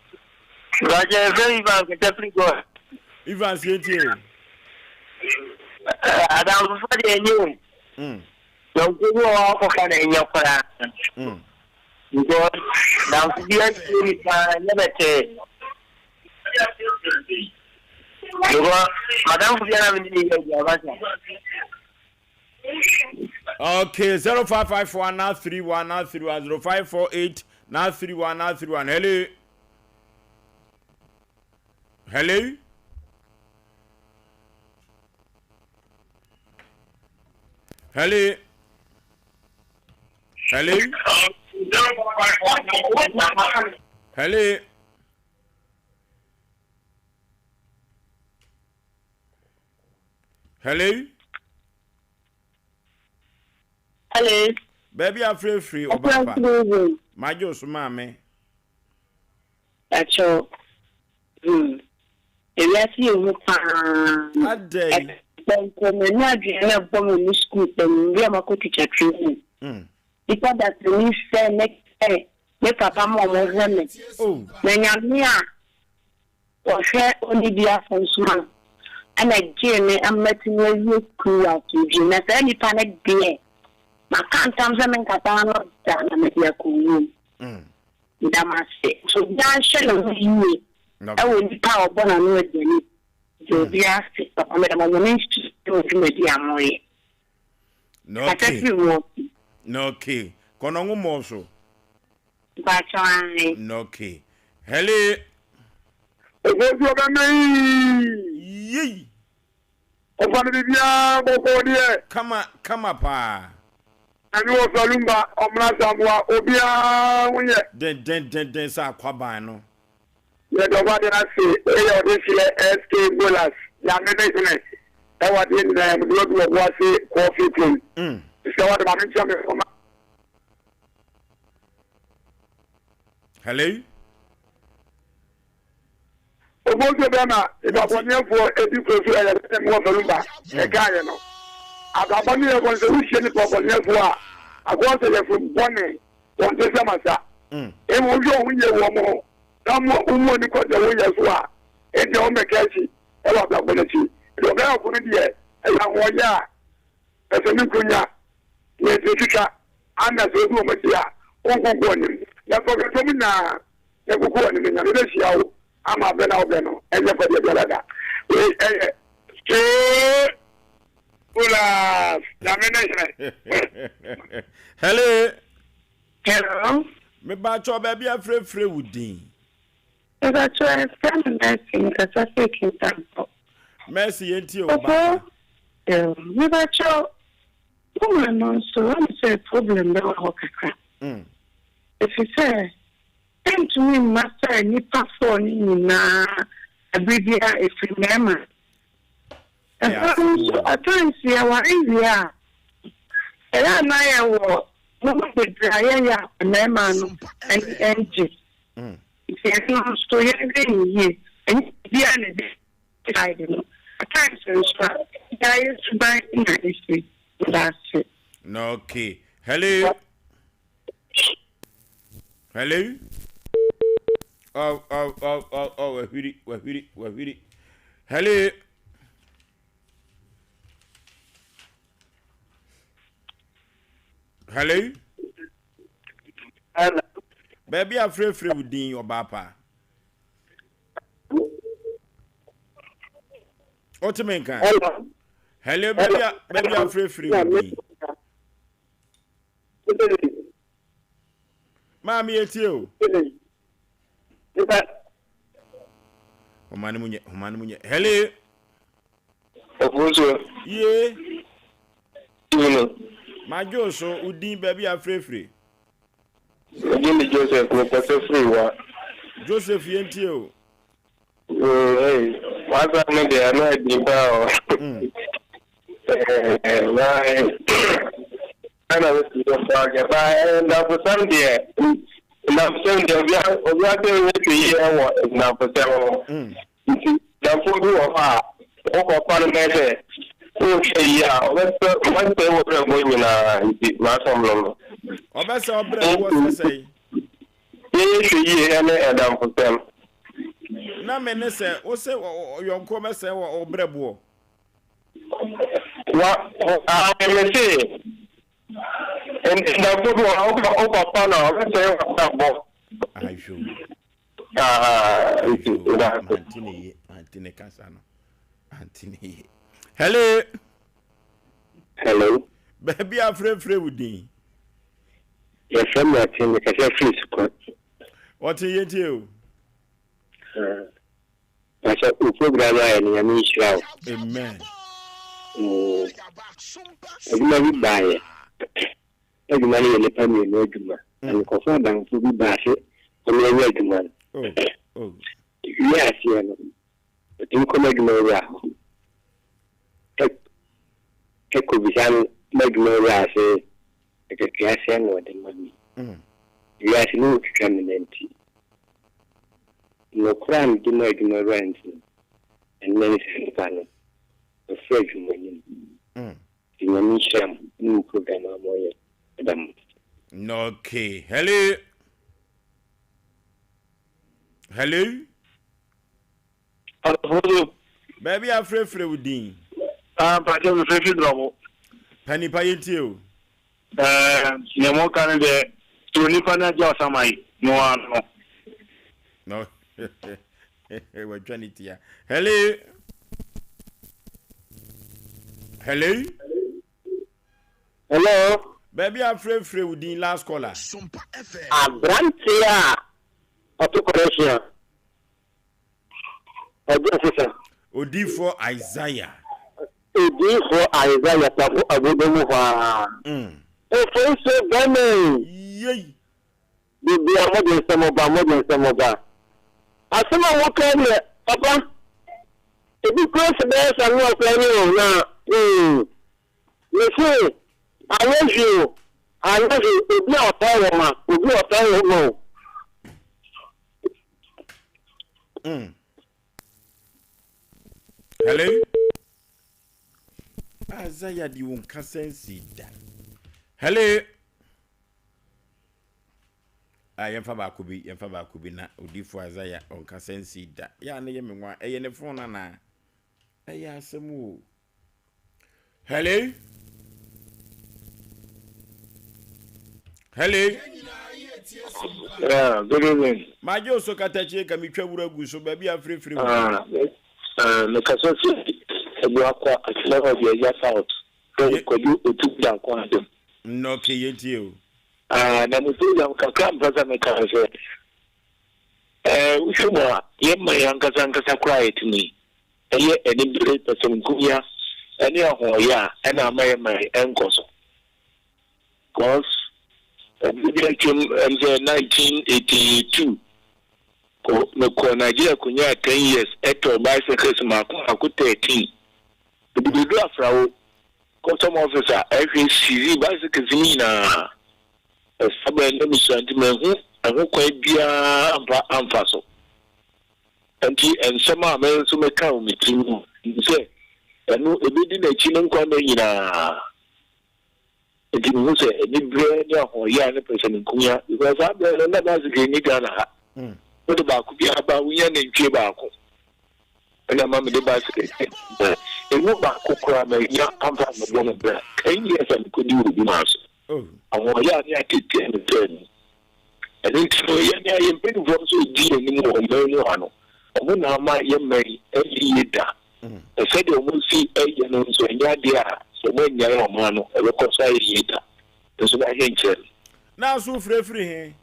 Bàjẹ́ ẹ̀fẹ́ Evans kẹ̀kẹ́ firi gọ́.
Evans yẹn tie o.
Adamfofa deɛ ɛnyɛ o. Yɔnko bi wɔ hɔ akɔfa na ɛnyɛ koraa. Because damfo bi atie ni paa ɛnyɛ bɛtɛɛ. Because madamfo bi a na mene ne yɛ adwuma sa.
Okay, 0554 931 931 0548 931 931. Hello. Hello. Hello. Hello. Hello. Hello.
Hello.
Baabi afirafiri ɔba pa. Magye wo so maame.
Pakyɛw hmm ewiase yɛ hu paa.
Adɛn?
Ɛbɔ mpo m'ani adwene na ɛbɔ me me sukuu pɛ mu bi a makɔ teacher training. Nipa dasani sɛ me sɛ me papa ma ɔmo hwɛ me. Na Nyame a ɔhwɛ onibiafo nso no ɛna ɛgyee me ama matumi awie sukuu wɔ asomdwie mu. Na saa nipa no deɛ maka ntam sɛ menkasa ano da na mede akɔ wuom. Meda mo ase. Nti obiara nhwɛ ne ho yie ɛwɔ nipa a ɔbɔ n'ano aduane. Meda obiara ase. Papa meda mo Nyame nhyira mo wɔ dwumadi a moyɛ. Kasa firi mu.
Okay. Kɔnɔ nwomɔ so.
Mpakyɛw ae.
Okay. Hello.
Obosu ɔbɛmɛ yii.
Yei.
Ɔfa no biribiara bɔkɔɔ deɛ.
Kama kama paa.
Nyame wɔ Salumba ɔmmra Samoa obiara ho yɛ.
Dendendenden sɛ akwaban no.
Yɛda ɔbɔadeɛ no ase wei yɛ ɔdehyeɛ SK Bolas Nyame ne hene ɛwɔ adeɛ nyinaa mu deɛ ɔdu ɔbo ase kɔɔfie kurom mesrɛ wo adom ma menkyia me fɔma.
Hello.
Obosuo bɛn na nipabɔneɛfoɔ di kuro so ɛyɛ sɛdeɛ mewɔ Falumba ɛkaeɛ no. Abrabɔ ne yɛbɔ no sɛ wohyia nipabɔneɛfoɔ a akɔɔ sɛ yɛfo bɔne wɔn te sɛ masa. Mmom wohwɛ wo ho yie wɔ wɔn ho na womu ani kɔ deɛ woyɛ so a ɛndeɛ wɔn bɛka akyi ɛwɔ abrabɔ no akyi. Nti ɔbɛyɛ ɔko no deɛ ɛyɛ ahoɔyɛ a ɛsɛ ne nkonya na ɛtumi twitwa ana sɛ wodi wɔn akyi a wonkonko wɔn anim. Na fɔkɛtɔ mu nyinaa na kuku wɔ ne me Nyame bɛhyia wo ama berɛ na wobɛ no ɛnyɛ kwa deɛ biara da wei ɛyɛ soo Olas Nyame ne hene.
Hello.
Hello.
Mebakyɛ baabi afrɛfrɛ wo din.
Mebakyɛ ɛfrɛ me Mercy mekasa firi Kintampo.
Mercy yɛntie wo ba.
Mebakyɛ woman no nso wɔn sɛ problem bɛwɔ hɔ kakra. Ɛfiri sɛ ɛntumi mma sɛ nnipa fɔɔ no nyinaa abere biara ɛfiri mmarima. Ɛfa no nso at times yɛware wie a ɛyɛ a na yɛwɔ nneɛma bebree a yɛyɛ a mmarima no ani ɛngye. Nti ɛno nso yɛnhwɛ ne yie. Ɛnyɛ biribiara na ɛde side no. At times nso a yɛayɛ suban na ɛfiri. Meda ase.
Okay. Hello. Hello. Oh, oh, oh, oh, oh, wahwiri, wahwiri, wahwiri. Hello. Hello.
Hello.
Baabi a frɛfrɛ wo din ɔbaa pa. Wote me nka?
Hello.
Hello, baabi a baabi a frɛfrɛ wo din. Maame yɛtie o. Homa no mu nyɛ, homa no mu nyɛ. Hello.
Ofosuo.
Yie.
Tino.
Madwo so, wo din baabi a frɛfrɛ.
Odin de Joseph, mekasa firi wa.
Joseph yɛntie o.
Hey, wasa no deɛ ano adi paa o. Na ɛna mesi so fa kɛ ba nnamfosɛm deɛ nnamfosɛm deɛ obia obia sɛ ɔnyɛ hwɛ yie ɛwɔ nnamfosɛm ho. Nti nnamfo bi wɔ hɔ a wokɔfa no bɛyɛ sɛ wohwɛ yie a ɔbɛsɛ ɔbɛsɛe wɔ brɛbɔ nyinaa nti m'asɛm no no.
Ɔbɛsɛ ɔbrɛboɔ sɛsɛe.
Yɛyɛ hwɛ yie ɛne ɛdamfosɛm.
Na me ne sɛ wo sɛ yɔnkoɔ bɛsɛe wɔ ɔbrɛboɔ.
Wa ae me se nnamfo bi wɔ hɔ a wokɔfa no a ɔbɛsɛe w'abrabɔ.
Ahwɛ o.
Nti
Ahwɛ o. Mante ne yie, mante ne kasa no. Mante ne yie. Hello.
Hello.
Baabi a frɛfrɛ wo din.
Yɛfrɛ me Ɔten, mekasa firi Sukɔ.
Ɔten yɛntie o.
Pastor, wo program ayɛ no Nyame nhyira wo.
Amen.
Mm, adwuma bi baeɛ. Adwuma no yɛ nnipa mmienu adwuma. Na mekɔfa adamfo bi baa sɛ ɔne ɛnyɛ adwuma no.
Oh, oh.
Wie aseɛ no, ɔtumi kɔ m'adwuma wura hɔ. Ɛkɔbisa no m'adwuma wura sɛ akatua sɛn na ɔde ma me. Wiase no retwitwa me nanti. Nokorɛ a mede ma adwuma wura nti no, ɛnnɛ ne saa nipa no, wafiri adwuma no mu. Nti Nyame nhyira mo ne mo program a moyɛ. Meda mo ase.
Okay. Hello. Hello.
Hello.
Baabi a frɛfrɛ wo din.
Ah, mpakyɛ mefrɛfrɛ drɔbo.
Pa nipa yɛntie o.
Ɛɛ, nea moka no deɛ, sɛ onipa no agya ɔsaman no ara no.
No. Watwa ne tia. Hello. Hello.
Hello.
Baabi a frɛfrɛ wo din last caller.
Aberanteɛ a ɔto kɔrɛhye a ɔgye nsesa.
Odiyifoɔ Isaiah.
Odiyifoɔ Isaiah tafo aboda mu hɔ ara. Mfomsoɔ bɛn ei!
Yei!
Bebia mode nsɛm ba, mode nsɛm ba. Asɛm a moka yi deɛ, papa, ebi kura sɛ bɛyɛ sɛ ano ɔkwan ni o, na hmm, mese anyɛ hwee o, anyɛ hwee, obi a ɔtaa wɔ ma, obi a ɔtaa wɔ ma o.
Hello? Isaiah di wo nkasa nsi da. Hello? Ah, yɛmfa baako bi, yɛmfa baako bi na odifo Isaiah ɔnkasa nsi da. Yɛ a ne yɛ me nwa, ɛyɛ ne phone anaa? Ɛyɛ asɛm o. Hello? Hello?
Yeah, good evening.
Magye oso katakyie ka metwa wura gu so baabi a firifiri mu.
Ah, eh, mekasa fi Abuakwa Akyerɛ Ɔbi Agya South. Fɛ Kwadu Otu Danko Adom.
Nnɔke yɛntie o.
Ah, na me program kakra mpɛ sɛ meka ne sɛ, eh, wohwɛ mu a, yɛn man ankasa ankasa koraa a yɛte mu yi, ɛyɛ anibere, pɛsɛmenkominya, ne ahoɔyɛ a ɛna ama yɛn man ɛnkɔ so. Cause ɛbere bi atwam ɛm sɛ 1982 kɔ mekɔɔ Nigeria kɔnyaa 10 years ɛtɔɔ bicycles mako mako 13 mede bɛdu Afrawo custom officer ɛhwɛ seize bicycles no nyinaa ɛsa bɛn na mesua nti manhu ɛho kwan biara amfa amfa so. Enti nsɛm a me nso meka wɔ me tirim no, minim sɛ ɛno ebedi n'akyi ne nkwa nna nyinaa. Enti mihu sɛ anibere ne ahoɔyaa ne pɛsɛmenkominya, because saa bere no na bicycle nni Ghana ha. Wode baako biara ba a, wunya nantwie baako. Ɛna ɛma mede bicycle bae. Emu baako koraa mannya amfa ammɛbɔ me bra. Ten years a mikodi wɔ obi man so. Ahoɔyaa ne ateetee a metraa mu. Ɛno nti no, yɛn a yɛn mpanimfoɔ nso redi yɛn anim wɔ ɔman mu ha no, wɔn na ama yɛn man yi anyɛ yie da. Na sɛdeɛ wɔsi yɛ no nso, ɛnyɛ adeɛ a sɛ wɔannyae ɔman no, ɛbɛkɔ so ayɛ yie da. Nso n'ahe nkyerɛ no.
Na so wofrɛ firi he?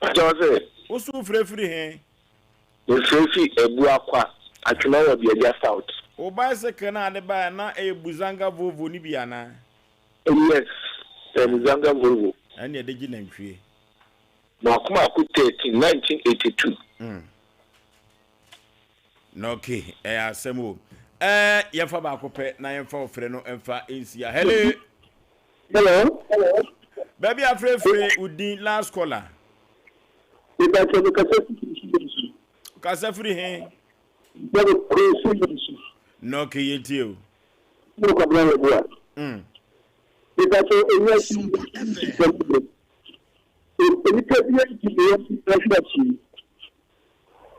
Pakyɛ wo se?
Wo so wofrɛ firi he?
Mefrɛ fi Abuakwa, Atwema wɔ Biagya South.
Wo bicycle no a ade baeɛ na ɛyɛ Buzanga Volvo no bi anaa?
Yes, ɛyɛ Buzanga Volvo.
Ɛne ɛde gye nantwie.
Mako mako 13, 1982.
Mm. Na okay, ɛyɛ asɛm o. Ɛɛ yɛmfa baako pɛ na yɛmfa ɔfrɛ no mfa nsia. Hello.
Hello.
Baabi afrɛfrɛ wo din last caller.
Mebakyɛ me kasa firi nsu.
Kasa firi he?
Bɛbɛ kuro nsu nsu.
Na okay yɛntie o.
Mo kwabena yɛ boa.
Mm.
Mebakyɛ ewia si Onipa bi adi ne yɛn ahwɛ akyi.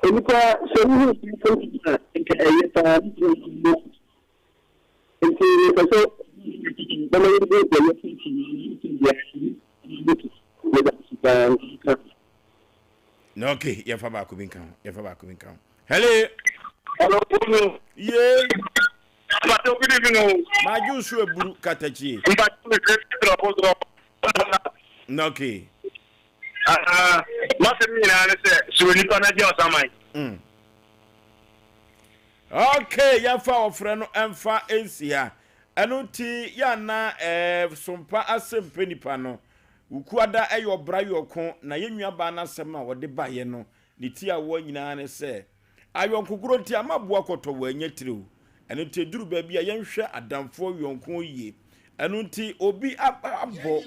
Onipa sɛ wohu bi sɛ a nka ɛyɛ paa ne gyina mu. Nti mepɛ sɛ bɛma yɛn bɛ bɛ yɛ titi yɛ
Na okay, yɛmfa baako bi nka ho. Yɛmfa baako bi nka ho. Hello.
Hello, Bonu.
Ye.
Mpacho good evening o.
Majo so eburu katakyie.
Mpacho me firi drɔbo drɔbo.
Na okay.
Ah, masɛm nyinaa ne sɛ suro nipa na gye ɔsaman.
Mm. Okay, yɛmfa ɔfrɛ no mfa nsi ha. Ɛno nti yɛ ana ɛɛ sompa asɛm pɛ nipa no. Wukuada ɛyɛ ɔbra yɔko na yɛn nuabaa no asɛm a ɔde baeɛ no ne ti awoɔ nyinaa ne sɛ ayɔnkogorɔ nti ama aboa kɔtɔ wannya tire o. Ɛno nti ɛduru baabi a yɛnhwɛ adamfoɔ yɔnko yie. Ɛno nti obi abɔ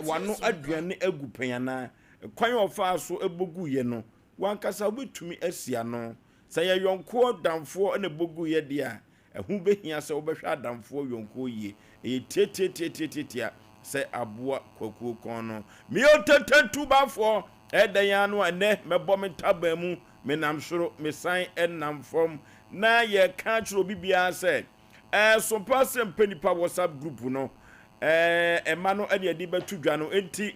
w'ano aduane agu pɛn anaa kwan a ɔfaa so bɔ guiɛ no w'ankasa wobɛtumi asi ano. Sɛ yɛ yɔnkoɔ damfoɔ na ɛbɔ guiɛ deɛ a, ɛho bɛhia sɛ wobɛhwɛ adamfoɔ yɔnkoɔ yie. Ɛyɛ tiatiatiatiatia sɛ aboa kwakuo kɔn no. Meyɛ otantantubafoɔ, ɛyɛ dɛn ara no a ɛnnɛ mɛbɔ me ntaban mu, menam soro, mesan nam fam. Na yɛreka akyerɛ obi biara sɛ, ɛso paa sɛ mpɛ nipa WhatsApp group no, ɛma no ɛne ɛde bɛto dwa no. Enti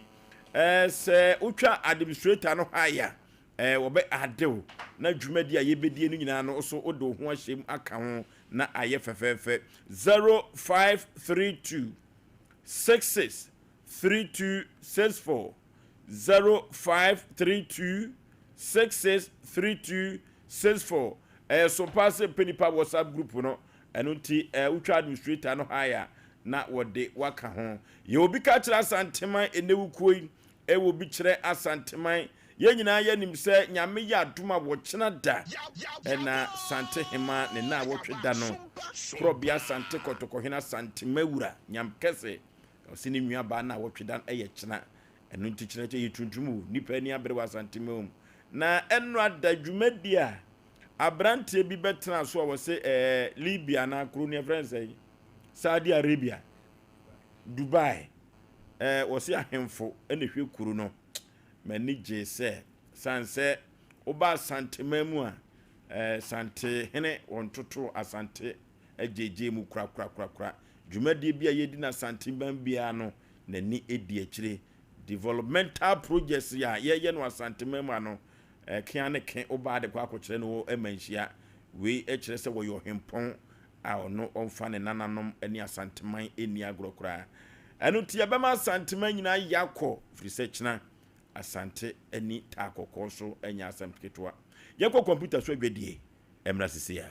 sɛ wotwa administrator no high a, Ɛɛ, wɔbɛ ade wo, na dwumadi a yɛbɛdie no nyinaa no, wo so wode wo ho ahyɛ mu aka ho na ayɛ fɛfɛɛfɛ. 0532 66 3264 0532 66 3264 Ɛyɛ so paa sɛ mpɛ nipa WhatsApp group no, ɛno nti ɛɛ wotwa administrator no high a na wɔde waka ho. Yɛ obi ka kyerɛ Asanteman ɛnɛ wukuo yi Ɛwɔ bi kyerɛ Asanteman. Yɛn nyinaa yɛ nim sɛ Nyame yɛ adom a wɔkyena da ɛna Sante Hemaa ne naawɔtwe da no Korɔbea Asante Kɔtɔkɔhene Asantemawura Nyamkɛse ɔse ne nua baa naawɔtwe da no ɛyɛ kyena ɛno nti kyena kyɛ yɛ tuntum o nipa ani abere wɔ Asanteman mu na ɛnora da dwumadi a abranteɛ bi bɛtena so a wɔse ɛɛ Libya anaa kuro no yɛfrɛ no sɛn Saudi Arabia Dubai, eh, wɔse ahemfo na ɛhwɛ kuro no. M'ani gyee sɛ, sane sɛ woba Asanteman mu a, eh, Santehene wɔntoto Asante agyegye mu korakorakorakora. Dwumadie bi a yɛdi no Asanteman biara no, n'ani di akyire. Developmental projects a yɛyɛ no Asanteman mu ano, eh, kea ne ke, woba de kɔ akɔkyerɛ no wɔ Manhyia. Wei kyerɛ sɛ wɔyɛ ɔhempɔn a ɔno ɔmfa ne nananom ne Asanteman nni agorɔ koraa. Ɛno nti yɛbɛma Asanteman nyinaa ayɛ akɔ firi sɛ kyena Asante ani taa kɔkɔɔ so nyɛ asɛm ketewa. Yɛnkɔ kɔmputa so adwadie mmra sisi ara.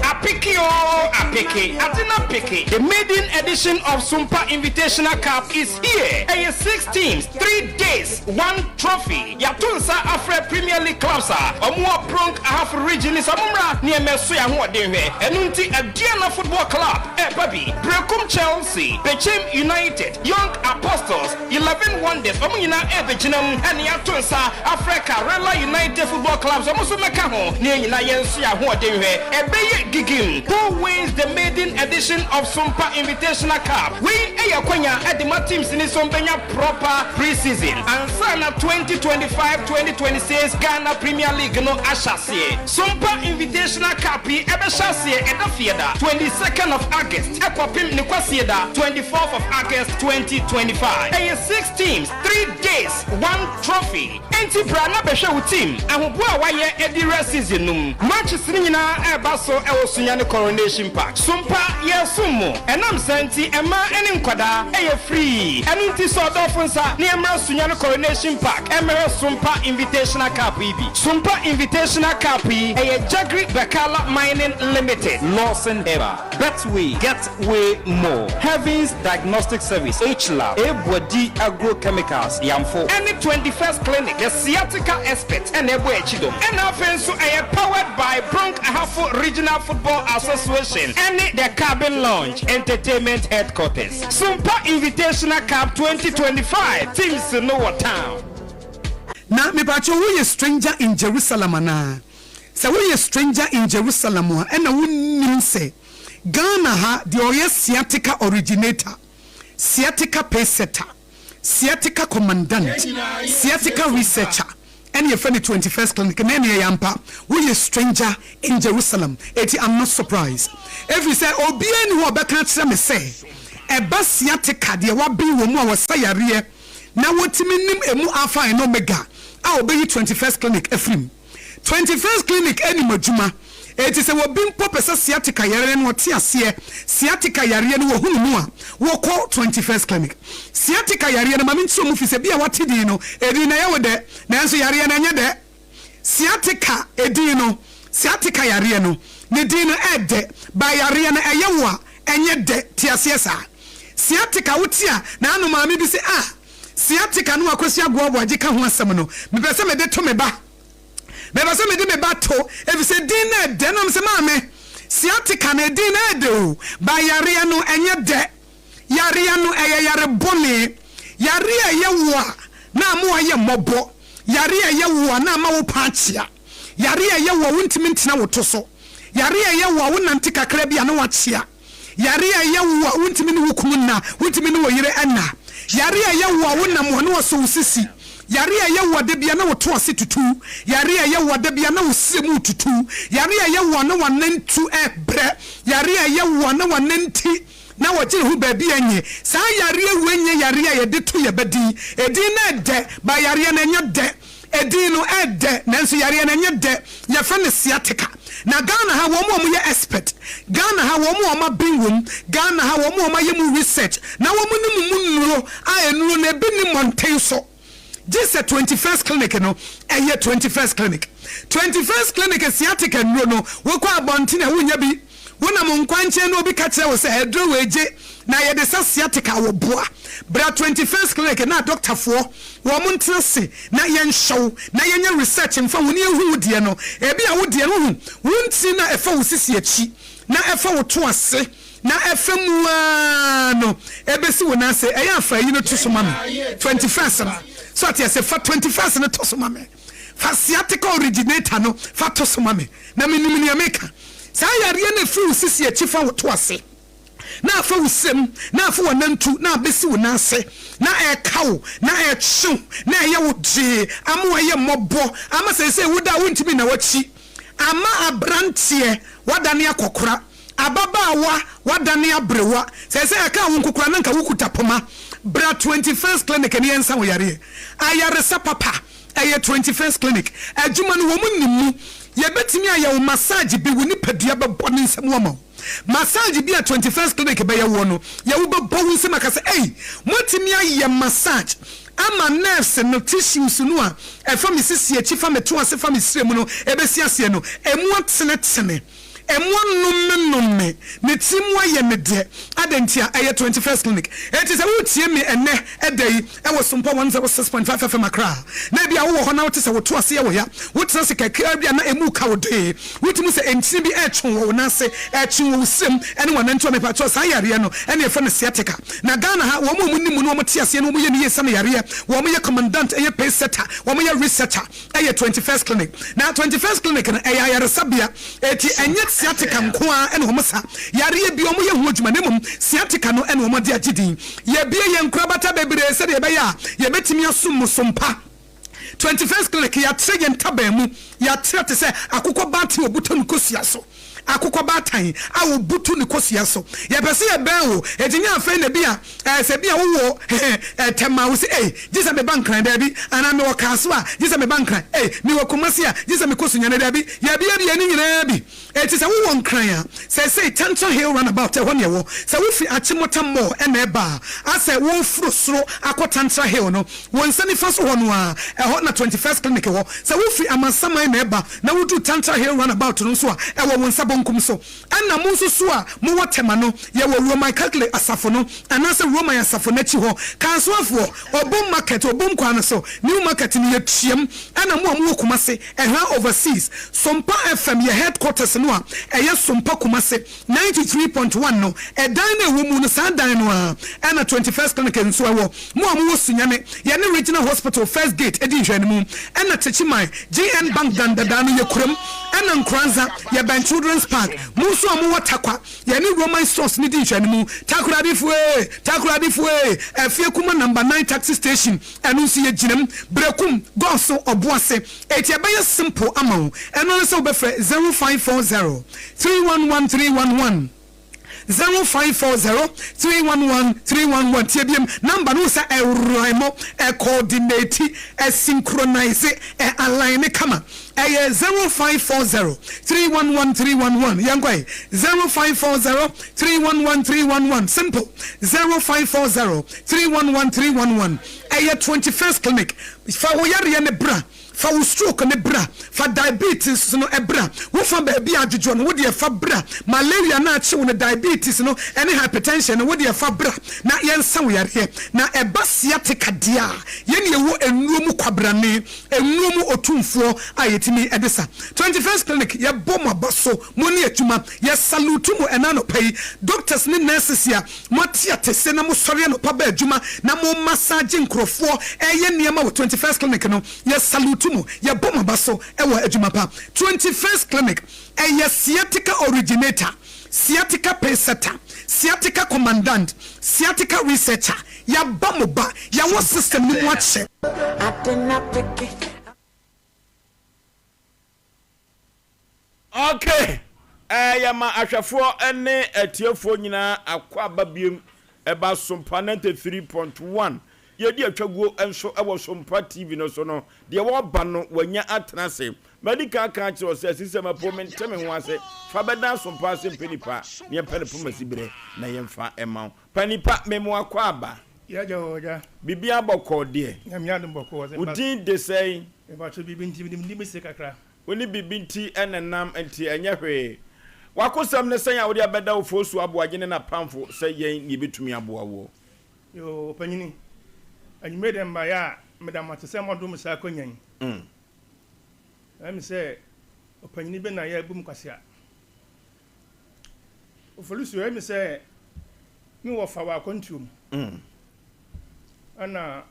Apeke oo apeke, ade no apeke. The maiden edition of Sumpa Invitational Cup is here. Ɛyɛ six teams, three days, one trophy. Yɛato nsa afrɛ Premier League clubs a wɔwɔ Brong Ahafo Region no sɛ wɔmmra na yɛmmɛso yɛn ahoɔden nhwɛ. Ɛno nti Aduana Football Club ɛreba bi, Berekum Chelsea, Bechem United, Young Apostles, Eleven Wonders, wɔn nyinaa rebɛgyina mu na yɛato nsa afrɛ Karela United Football Club sɛ wɔn nso mmɛka ho na yɛn nyinaa yɛnso yɛn ahoɔden nhwɛ. Ɛbɛyɛ gigim! Who wins the maiden edition of Sumpa Invitational Cup? Wei yɛ akwanya de ma teams no sɛ wɔbɛnya proper pre-season ansa na 2025-2026 Ghana Premier League no ahyɛ aseɛ. Sumpa Invitational Cup yi ɛbɛhyɛ aseɛ ɛda Fieda, 22nd of August. Ɛkɔpem ne Kwasieda 24th of August 2025. Ɛyɛ six teams, three days, one trophy. Enti bra na bɛhwɛ wo team ahoboa a wayɛ adi wura season no mu. Matches no nyinaa ɛreba so ɛwɔ Sunyani Coronation Park. Sompa yɛresom mo. Ɛnam saa nti mmaa ɛne nkwadaa ɛyɛ free. Ɛno nti sɔ ɔdɔfo nsa na yɛmmra Sunyani Coronation Park ɛmmɛhwɛ Sompa Invitational Cup yi bi. Sompa Invitational Cup yi ɛyɛ Jagri Bakala Mining Limited, Lawson Herbal. Betway, Get Way More, Heavens Diagnostic Service, H-Lab, Ebuadi Agro Chemicals, Yamfo, ɛne 21st Clinic, The Sciatica Expert ɛna ɛbɔ akyi dom. Ɛna afei nso ɛyɛ powered by Brong Ahafo Regional Football Association ɛne The Cabin Lounge Entertainment Headquarters. Sumpa Invitational Cup 2025 teams no wɔ town.
Na mepakyɛw woyɛ stranger in Jerusalem anaa? Sɛ woyɛ stranger in Jerusalem a ɛna wonnim sɛ Ghana ha deɛ ɔyɛ sciatica originator, sciatica pacesetter, sciatica commandant, sciatica researcher ɛne yɛfrɛ no 21st clinic na ɛne ɛyɛ ampa woyɛ stranger in Jerusalem eti I'm not surprised ɛfiri sɛ obiara nni hɔ a ɔbɛka akyerɛ me sɛ ɛba sciatica deɛ waben wɔ mu a wɔsa yareɛ na wɔtumi nim ɛmu alpha and omega a ɔbɛyi 21st clinic afiri mu. 21st Clinic anim adwuma. Enti sɛ obi mpo pɛ sɛ sciatica yareɛ no ɔte aseɛ, sciatica yareɛ no wɔhunu mu a, wɔkɔ 21st Clinic. Sciatica yareɛ no, ma menkyerɛ mu firi sɛ bi a woate din no, edin no ɛyɛ wo dɛ, nanso yareɛ no ɛnyɛ dɛ. Sciatica edin no, sciatica yareɛ no, ne din no ɛɛdɛ, but yareɛ no ɛyɛ wo a, ɛnyɛ dɛ. Te aseɛ saa. Sciatica wote a, na ano maame bi se, ah, sciatica no a Kwasi Agoa Aboagye ka ho asɛm no, mepɛ sɛ mede to me ba. Mepɛ sɛ mede me ba to, efisɛ din no ɛdɛ. Na mese, Maame, sciatica no, edin no ɛdɛ o, but yareɛ no, ɛnyɛ dɛ. Yareɛ no, ɛyɛ yare bɔne. Yareɛ a ɛyɛ wo a, na ama woayɛ mmɔbɔ. Yareɛ a ɛyɛ wo a, na ama wo paa akyea. Yareɛ a ɛyɛ wo a, wontumi ntena wo to so. Yareɛ a ɛyɛ wo a, wonante kakra bi a, na woakyea. Yare a ɛyɛ wo a wontumi ne wo kunu nna, wontumi ne wo yere nna. Yare a ɛyɛ wo a wonam a na wɔsɔ wo sisi. Yare a ɛyɛ wo a da biara na wo to ase tutu. Yare a ɛyɛ wo a da biara na wo srɛ mu retutu. Yare a ɛyɛ wo a na w'anantu rebrɛ. Yare a ɛyɛ wo a na w'ananti na wɔgye ne ho baabi a ɛnyɛ. Saa yareɛ wei nyɛ yareɛ a yɛde to yɛn ba din. Edin no ɛdɛ, but yareɛ no ɛnyɛ dɛ. Edin no ɛdɛ nanso yareɛ no ɛnyɛ dɛ, yɛfrɛ no sciatica. Na Ghana ha wɔn a wɔyɛ expert, Ghana ha wɔn a wɔaben wɔ mu, Ghana ha wɔn a wɔayɛ mu research na wɔn nim mu nnuro a nnuro no ebi nni mmɔnten so gye sɛ 21st clinic no, ɛyɛ 21st clinic. 21st clinic sciatica nnuro no wokɔ abɔnten a wonnya bi. Wonam nkwankyɛn na obi ka kyerɛ wo sɛ aduro wei gye na yɛde sa sciatica a wɔboa. Bra 21st clinic na adɔktafoɔ wɔn ntena ase na yɛnhwɛ wo na yɛnyɛ research mfa ho na yɛnhu wo deɛ no. Ebia wo deɛ no wohu wo ntini no a ɛfa wo sisi akyi na ɛfa wo to ase na ɛfa mu ara no ɛbɛsi wo nan ase. Ɛyɛ a fa ayi no to so ma me 21st no. So ate aseɛ? Fa 21st no to so ma me. Fa sciatica originator no fa to so ma me na menim nea meka. Saa yareɛ no ɛfiri wo sisi akyi fa wo to ase, na afa wo srem, na afa w'anantu, na abɛsi wo nan ase, na ɛreka wo, na ɛretwe wo, na ɛyɛ wo gyee, ama woayɛ mmɔbɔ, ama seesei woda a wontumi nna w'akyi, ama aberanteɛ woadane akɔkora, ababaawa woadane aberewa, seesei ɛkaa wo nko koraa na anka wokuta poma. Bra 21st Clinic na yɛnsa wo yareɛ. Ayaresa papa. Ɛyɛ 21st Clinic adwuma no wɔn nim mu. Yɛbɛtumi ayɛ wo massage bi, wo nipadua bɛbɔ ne nsam ama wo. Massage bi a 21st Clinic bɛyɛ woɔ no, yɛ wo bɛbɔ wo nsam aka sɛ, Ei, moatumi ayɛ massage ama nerves no, tissues no a ɛfa me sisi akyi, fa me to ase, fa me srɛ mu no ɛbɛsi aseɛ no, ɛmu atenetene. Mmoa nnomenome, ne tiri mu ayɛ me dɛ. Adɛn ntia? Ɛyɛ 21st Clinic. Enti sɛ woretie me ɛnnɛ da yi wɔ Sompa 106.5 FM Accra a, na ebia wowɔ hɔ na wote sɛ wo to ase yɛ wo ya, wotena ase kakraa bi a na emu reka wo dee, wotumi hu sɛ ntini bi retwe wɔ wo nan ase, ɛretwe wɔ wo srem ne w'anantu a, mepakyɛw saa yareɛ no na yɛfrɛ no sciatica. Na Ghana ha, wɔn a wɔnim mu na wɔte aseɛ na wɔyɛ no yie sane yareɛ, wɔyɛ commandant, ɛyɛ pace setter, wɔyɛ researcher. Ɛyɛ 21st Clinic. Na 21st Clinic no, ɛyɛ ayaresabea. Enti ɛnyɛ sciatica nko ara na wɔsa yareɛ bi, wɔyɛ ho adwuma, na mmom sciatica no na wɔde agye din. Yɛabue yɛn nkorabata bebree sɛdeɛ ɛbɛyɛ a yɛbɛtumi asom mo som pa. 21st Clinic, yɛatrɛ yɛn ntaban mu, yɛatrɛ te sɛ akokɔ baatan a ɔbuta ne kosua so. Akokɔ baatan a ɔbutu ne kosua so. Yɛpɛ sɛ yɛbɛn wo, enti nyɛ afei na ebia ɛɛ sɛ ebia wowɔ ɛɛ Tɛma a, wo se ei, gye sɛ meba Nkran, daabi, anaa mewɔ Kasoa a, gye sɛ meba Nkran, ei, mewɔ Kumasi a, gye sɛ mekɔ Sunyani, daabi, yɛabiabia ne nyinaa bi. Enti sɛ wowɔ Nkran a, seesei Tantra Hill Runabout, ɛhɔ na ɛwɔ. Sɛ wofiri Achimota Mall na ɛreba a, asɛ woreforo soro akɔ Tantra Hill no, wo nsa nifa so hɔ no ara, ɛhɔ na 21st Clinic wɔ. Sɛ wofiri Amansaman na ɛreba na woduru Tantra Hill Runabout no nso a, ɛwɔ wo nsa bonkum so. Ɛna mo nso so a mowɔ Tema no, yɛwɔ Roman Catholic asafo no anaasɛ Roman asafo no akyi hɔ. Kansoafoɔ, Obom Market, Obom kwan no so, New Market no, yɛtuam. Ɛna mo a mowɔ Kumasi, Ɛha Overseas, Sompa FM yɛ headquarters no a ɛyɛ Sompa Kumasi 93.1 no, ɛdan no a ɛwɔ mu no, saa dan no ara ɛna 21st Clinic nso ɛwɔ. Mo a mowɔ Sunyani, yɛne Regional Hospital First Gate di nhwɛanimu, ɛna Techiman, GN Bank dan dadaa no yɛ kurom, ɛna Nkoranza, yɛbɛn Children's Park. Mo nso a mowɔ Tarkwa, yɛne Roman Stores no di nhwɛanimu. Takoradifoɔ ee! Takoradifoɔ ee! Afie Kuma Number Nine Taxi Station, ɛno nso yɛgyina mu. Berekum, Gɔso, Ɔboase. Enti ɛbɛyɛ simple ama wo. Ɛno ara ne sɛ wobɛfrɛ 0540 311 311. 0540 311 311. Tie biom, number no wo sɛ ɛrhyme, ɛcoordinate, ɛsynchronise, ɛ-align kama. Ɛyɛ 0540 311 311. Yɛnkɔ ɛ, 0540 311 311. Simple, 0540 311 311. Ɛyɛ 21st Clinic. Fa wo yareɛ no bra. Fa wo stroke no bra, fa diabetes no bra, wo fa baabi a adwodwoɔ no, wo deɛ fa bra, malaria no akye wo no, diabetes no ne hypertension no, wo deɛ fa bra na yɛnsa wo yareɛ. Na ɛba sciatica deɛ a, yɛn na yɛwɔ nnuro mu kwabrane, nnuro mu otumfoɔ a yɛtumi de sa. 21st Clinic, yɛbɔ mo aba so, mo ne adwuma, yɛ salute mo ɛna anɔpa yi, doctors ne nurses a moate atese na mosɔre anɔpa ba adwuma na mo massage nkorɔfoɔ ɛyɛ nneɛma wɔ 21st Clinic no, Yɛ salute mo, yɛ bɔ mo aba so wɔ adwuma pa. 21st Clinic, ɛyɛ sciatica originator, sciatica pacesetter, sciatica commandant, sciatica researcher, yɛaba mo ba, yɛawɔ system no mu akyɛ.
Ok, eh, yɛma ahwɛfoɔ ne atiefoɔ nyinaa akwaaba biom ɛba Sompa 93.1. Yɛdi atwaguo nso wɔ Sompa TV no so no, deɛ wɔreba no wanya atena ase. Madi kan aka akyerɛ wo sɛ Sisɛm Apo mente me ho ase, fa bɛdan Sompa ase mpɛ nipa na yɛmpɛ no poma siberɛ na yɛmfa mma wo. Pa nipa, me mo akwaaba.
Yɛ agya o agya.
Biribiara bɔkɔɔ deɛ?
Nyame adom bɔkɔɔ.
Wo din de sɛn?
Mepakyɛ biribi nti mede me din bɛsie kakra.
Wo ne biribi nti na ɛnam, nti ɛnyɛ hwee. W'akosɛm ne sɛn a wode abɛda wo Fosu Aboagye ne n'apamfo sɛ yɛn na yɛbɛtumi aboa woɔ?
Yoo, ɔpanyini, anwummere dɛ mmaeɛ a, meda mo ase sɛ moadom me saa akwanya yi. Ɛyɛ me sɛ ɔpanyini bi na yɛabu me kwasea. Ofolisuo, ɛyɛ me sɛ me wɔfa wɔ akwantuo mu, ɛna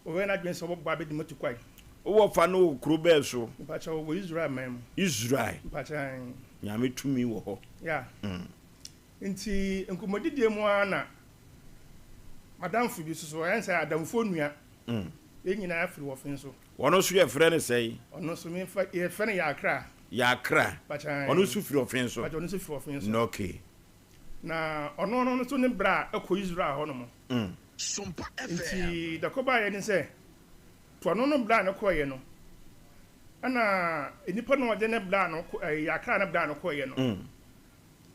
Ɔyɛɛ n'adwene sɛ ɔbɛboa abɛdi m'atu kwan.
Wo wɔfa no wɔ kuro bɛɛ so?
Mpakyɛw, wɔ Israel man mu.
Israel?
Mpakyɛw, ae.
Nyame tumi wɔ hɔ.
Yeah. Nti nkɔmmɔdidie mu ara na m'adamfo bi nso so, ɛyɛ sɛ adamfoɔ nua, yɛn nyinaa firi Wɔfen so.
Ɔno nso yɛfrɛ no sɛn?
Ɔno nso memfa, yɛfrɛ no Yaakra.
Yaakra.
Mpakyɛw, ae.
Ɔno nso firi Ɔfen so?
Mpakyɛw, ɔno nso firi Ɔfen so.
Okay.
Na ɔno no nso ne bra kɔ Israel hɔ nom. Nti da koro baeɛ ne sɛ, toano no bra no kɔeɛ no, ɛna nnipa no a ɔde ne bra no kɔ ɛɛ akra no bra no kɔeɛ no,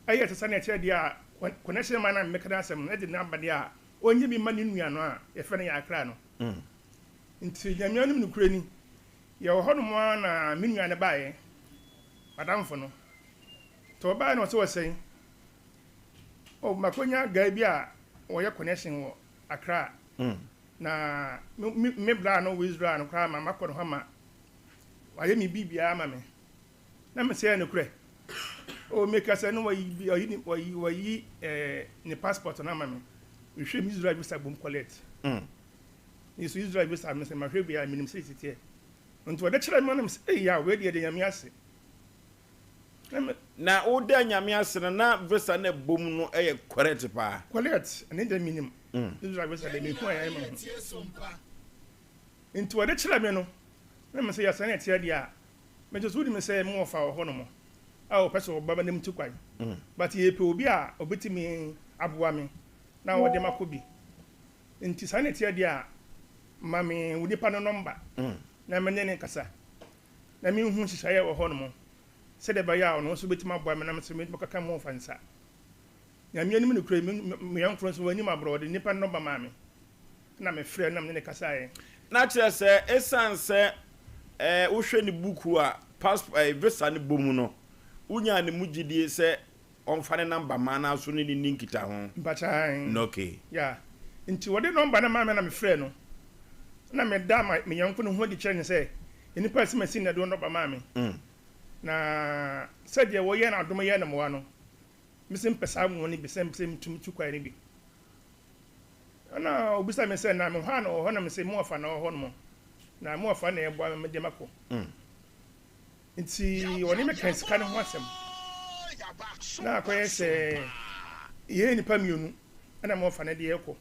ɛyɛ te sɛ nea ɛkyerɛ deɛ a connection man a meka n'asɛm no ɛde n'aba deɛ a ɔnyɛ bi ma ne nua no a yɛfrɛ no yɛ akra no. Nti Nyame anim nokorɛ ni, yɛwɔ hɔ nom ara na me nua no baeɛ, m'adamfo no. Nti ɔbaeɛ na ɔse ɔsɛe. Oh makonya guy bi a ɔyɛ connection wɔ Accra na me me me bra no wɔ Israel no koraa ma makɔ ne hɔ ama wayɛ me biribiara ama me na me sɛ ɛyɛ nokorɛ oh meka sɛ no wayi bi wayi ne wayi wayi ɛɛ ne passport no ama me mehwɛ me Israel visa bom collect me so Israel visa me sɛ mahwɛ bi a menim sɛ ɛsiteɛ nti ɔde kyerɛ me na me sɛ ei ya wei deɛ de Nyame ase.
Na wo da Nyame ase no na visa no ɛbɔ mu no yɛ correct paa.
Correct, ɛno deɛ menim. Israel visa deɛ mehu a ɛyɛ me ho. Nti wɔde kyerɛ me no, na me sɛ yɛ sɛnea ɛteɛ deɛ a, me nso so wonim sɛ me wɔfa wɔ hɔ nom a wɔpɛ sɛ wɔba m'anim tu kwan. But yɛpɛ obi a ɔbɛtumi aboa me na ɔde makɔ bi. Nti saa na ɛteɛ deɛ a, ma me wo nipa no nɔmba na me ne no nkasa. na minhu nhyehyɛe a ɛwɔ hɔnom sɛdeɛ ɛbɛyɛ a ɔno nso bɛtumi aboa me na me nso mɛtumi akɔka mu ɔfa nsa. Nyame anim nokorɛ yi, me yɔnko nso wannim aborɔ, ɔde nnipa no nɔmba maa me na mefrɛɛ no na me ne no kasaeɛ.
Na kyerɛ sɛ ɛsiane sɛ wohwɛ ne buku a passport visa no bɔ mu no, wonyaa ne mu gyidie sɛ ɔmfa ne number ma na so ne no nni nkitaho.
Mpakyɛ ae.
No okay.
Yeah. Nti wɔde number no maa me na me frɛɛ no. Na me da ma me yɔnko no ho adi kyerɛ no sɛ nnipa asimasi na ɛde wɔn number maa me. Na sɛdeɛ wɔyɛ no adom yɛ no mmoa no, me se mpɛ saa mmoa no bi sɛ mpɛ sɛ metumi tu kwan no bi. Ɛna obisa me sɛ na me hɔ a na ɔwɔ hɔ na me se mo ɔfa na ɔwɔ hɔ nom. Na mo ɔfa na ɛboa me mede makɔ. Nti ɔne me kaa sika no ho asɛm. Na akɔyɛ sɛ yɛyɛ nnipa mmienu na Mofa no de rekɔ.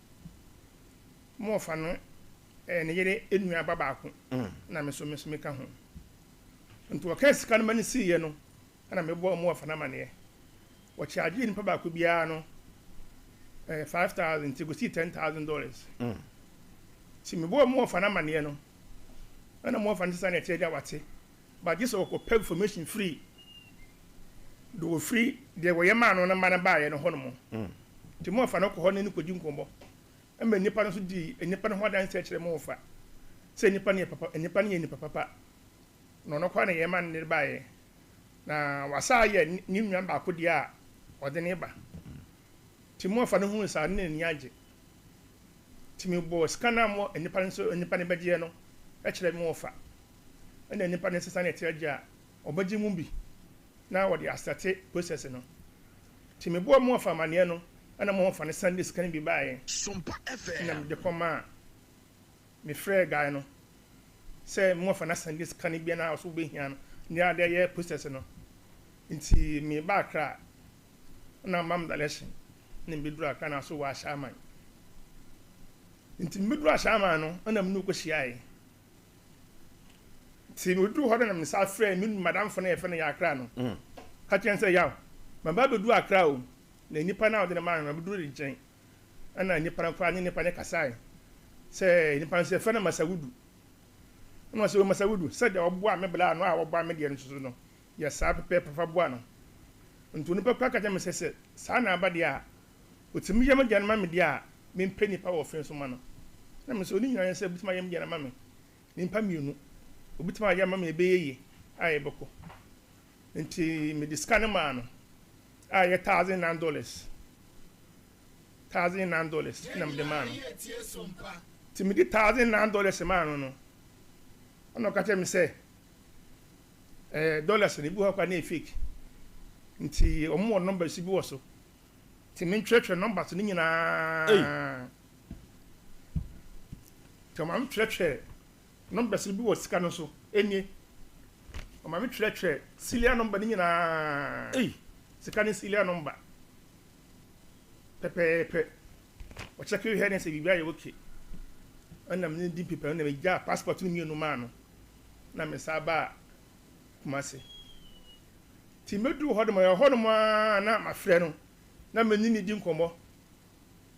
Mofa no yɛ ne yere nua ba baako na me nso me nso meka ho. Nti wɔkaa sika no ma no siiɛ no na mebɔɔ Mofa no amaneɛ. Wɔkyagyee nipa baako biara no. Ɛyɛ 5,000 nti ɛkɔsii $10,000. Nti mebɔɔ mo wɔfa no amaneɛ no, ɛna mo wɔfa no sɛ saa na ɛteɛ deɛ a wate, but gye sɛ ɔkɔpɛ information firi deɛ ɔfiri deɛ wɔyɛ maa no no mma no baeɛ no hɔ nom. Nti mo wɔfa no kɔ hɔ ne no kɔdi nkɔmmɔ. Ɛma nnipa no nso di nnipa no ho adanseɛ kyerɛ mo wɔfa sɛ nnipa no yɛ papa, nnipa no yɛ nnipa papa. Na ɔno koraa na yɛma no de baeɛ. Na wasan ayɛ ne nua baako deɛ a ɔde no reba. Nti mo wɔfa no hunuu saa no na n'ani agye. Nti mebɔɔ sika no a mo nnipa no nso nnipa no bɛgyeɛ no kyerɛɛ mo wɔfa. Ɛna nnipa no sesa no ɛte agye a ɔbɛgye mu bi na wɔde astate process no. Nti mebɔɔ mo wɔfa amaneɛ no ɛna mo wɔfa no sane de sika no bi baeɛ ɛna mede kɔmaa mefrɛɛ guy no sɛ mo wɔfa no asane de sika no bi na ɔso wobɛhia no ne ade ayɛ process no. Nti meba Accra na ɔma me direction na mebɛduru Accra na so wɔ Ashaiman. Nti mebɛduru Ashaiman no na me ne kɔhyiaeɛ. Nti meduru hɔ no na me nsa frɛ me madamfo no yɛfrɛ no yɛ Accra no. Ka kyerɛ no sɛ yaw, maba abɛduru Accra o, na nipa no a ɔde no maa me no mabɛduru ne nkyɛn. Ɛna nipa no koraa ne nipa no kasae sɛ nipa no sɛ yɛfrɛ no Masawudu. Ɛna ɔsɛ o Masawudu, sɛdeɛ ɔboa me bla no a ɔboa me deɛ no nso so no, yɛ saa pɛpɛɛpɛ fa boa no. Nti onipa koraa ka kyerɛ me sɛ, sɛ saa na aba deɛ a, ɔtumi yɛ me deɛ no ma me deɛ a, mempɛ nipa wɔ ɔfe nso ma no. Na me nso, ne nyinaa ne sɛ ɔbɛtumi ayɛ me deɛ no ama me. Nimpa mmienu, ɔbɛtumi ayɛ ama me ɛbɛyɛ yie a yɛbɛkɔ. Nti mede sika no maa no a ɛyɛ $1,009. $1,009 na mede maa no. Nti mede $1,009 maa no no, ɛna ɔka kyerɛ me sɛ, Ɛɛ dollars no ebi wɔ hɔ koraa na ɛyɛ fake nti wɔn wɔ numbers bi wɔ so nti me ntwerɛtwerɛ numbers no nyinaa nti wɔn maame twerɛtwerɛ numbers no bi wɔ sika no so enie wɔn maame twerɛtwerɛ serial number no nyinaa sika no serial number pɛpɛɛpɛ wɔkyɛke hwɛ ne sɛ biribi ayɛ okay ɛna me ne di pepa ɛna me gya passport no mmienu maa no. na me san baa Kumasi. Nti meduu hɔ nom, ɛwɔ hɔ nom ara na mafrɛ no na me ne no di nkɔmmɔ.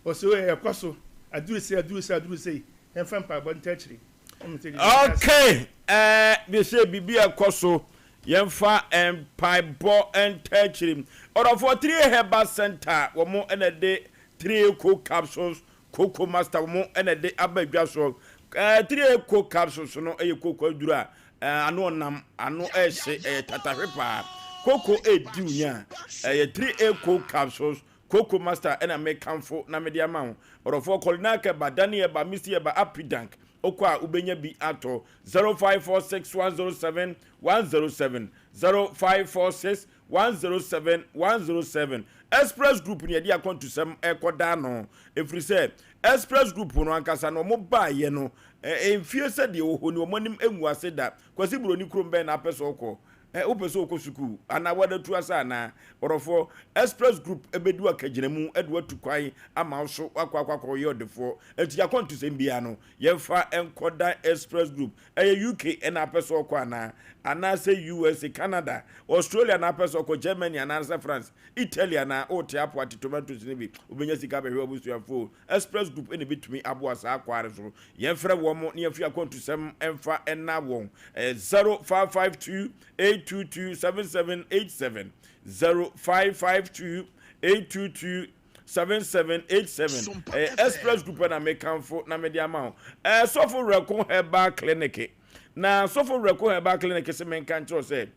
Ɔse oh ɛkɔ so, aduru sei, aduru sei, aduru sei, yɛmfa mpaebɔ nta akyiri. Na me sɛ Nyame ase.
Okay, eh, me se biribi ɛkɔ so, yɛmfa mpaebɔ nta akyiri. Ɔdɔfoɔ, Three Herbal Center, wɔn na ɛde Three Cool Capsules Cocoa Master wɔn na ɛde aba dwa soɔ. Ɛɛ three co capsules no yɛ cocoa aduro a ɛɛ ano ɔnam, ano ɛhye, ɛyɛ tatahwe paa. Cocoa ɛredi wo nya a, ɛyɛ three co capsules Cocoa Master ɛna mekamfo na mede ama wo. Ɔdɔfoɔ Kɔlinak ɛba, Dani ɛba, Misty ɛba, Apidank wokɔ a wobɛnya bi atɔ. 0546 107 107 0546 107 107 Express Group na yɛde akwantusɛm rekɔda ano, ɛfiri sɛ Express Group no ankasa no wɔn baeɛ no mfie sɛ deɛ wɔ hɔ ni, wɔn anim ngu ase da. Kwasi Buroni kurom bɛn na apɛ sɛ ɔkɔ? Wopɛ sɛ wokɔ sukuu anaa wɔadatu asa anaa? Ɔdɔfoɔ, Express Group bɛdi wo akagyinamu de wo atu kwan ama wo so woakɔ akɔ akɔyɛ ɔdefoɔ. Enti akwantusɛm biara no, yɛmfa nkɔda Express Group. Ɛyɛ UK na apɛ sɛ ɔkɔ anaa? Anaasɛ USA, Canada, Australia na apɛ sɛ ɔkɔ, Germany anaasɛ France, Italy anaa? Wote apo ate tomatoes no bi, wobɛnya sika abɛhwɛ w'abusuafoɔ o. Express Group na ɛbɛtumi aboa saa akwaa no so. Yɛmfrɛ wɔn na yɛmfa yɛn akwantusɛm mfa nna wɔn. Ɛyɛ 0552 822 7787, 0552 822 7787. Ɛyɛ Express Group na mekamfo na mede ama wo. Ɛɛ Sɔfo Werɛko Herbal Clinic. Na Sɔfo Werɛko Herbal Clinic se menka nkyerɛ wo sɛ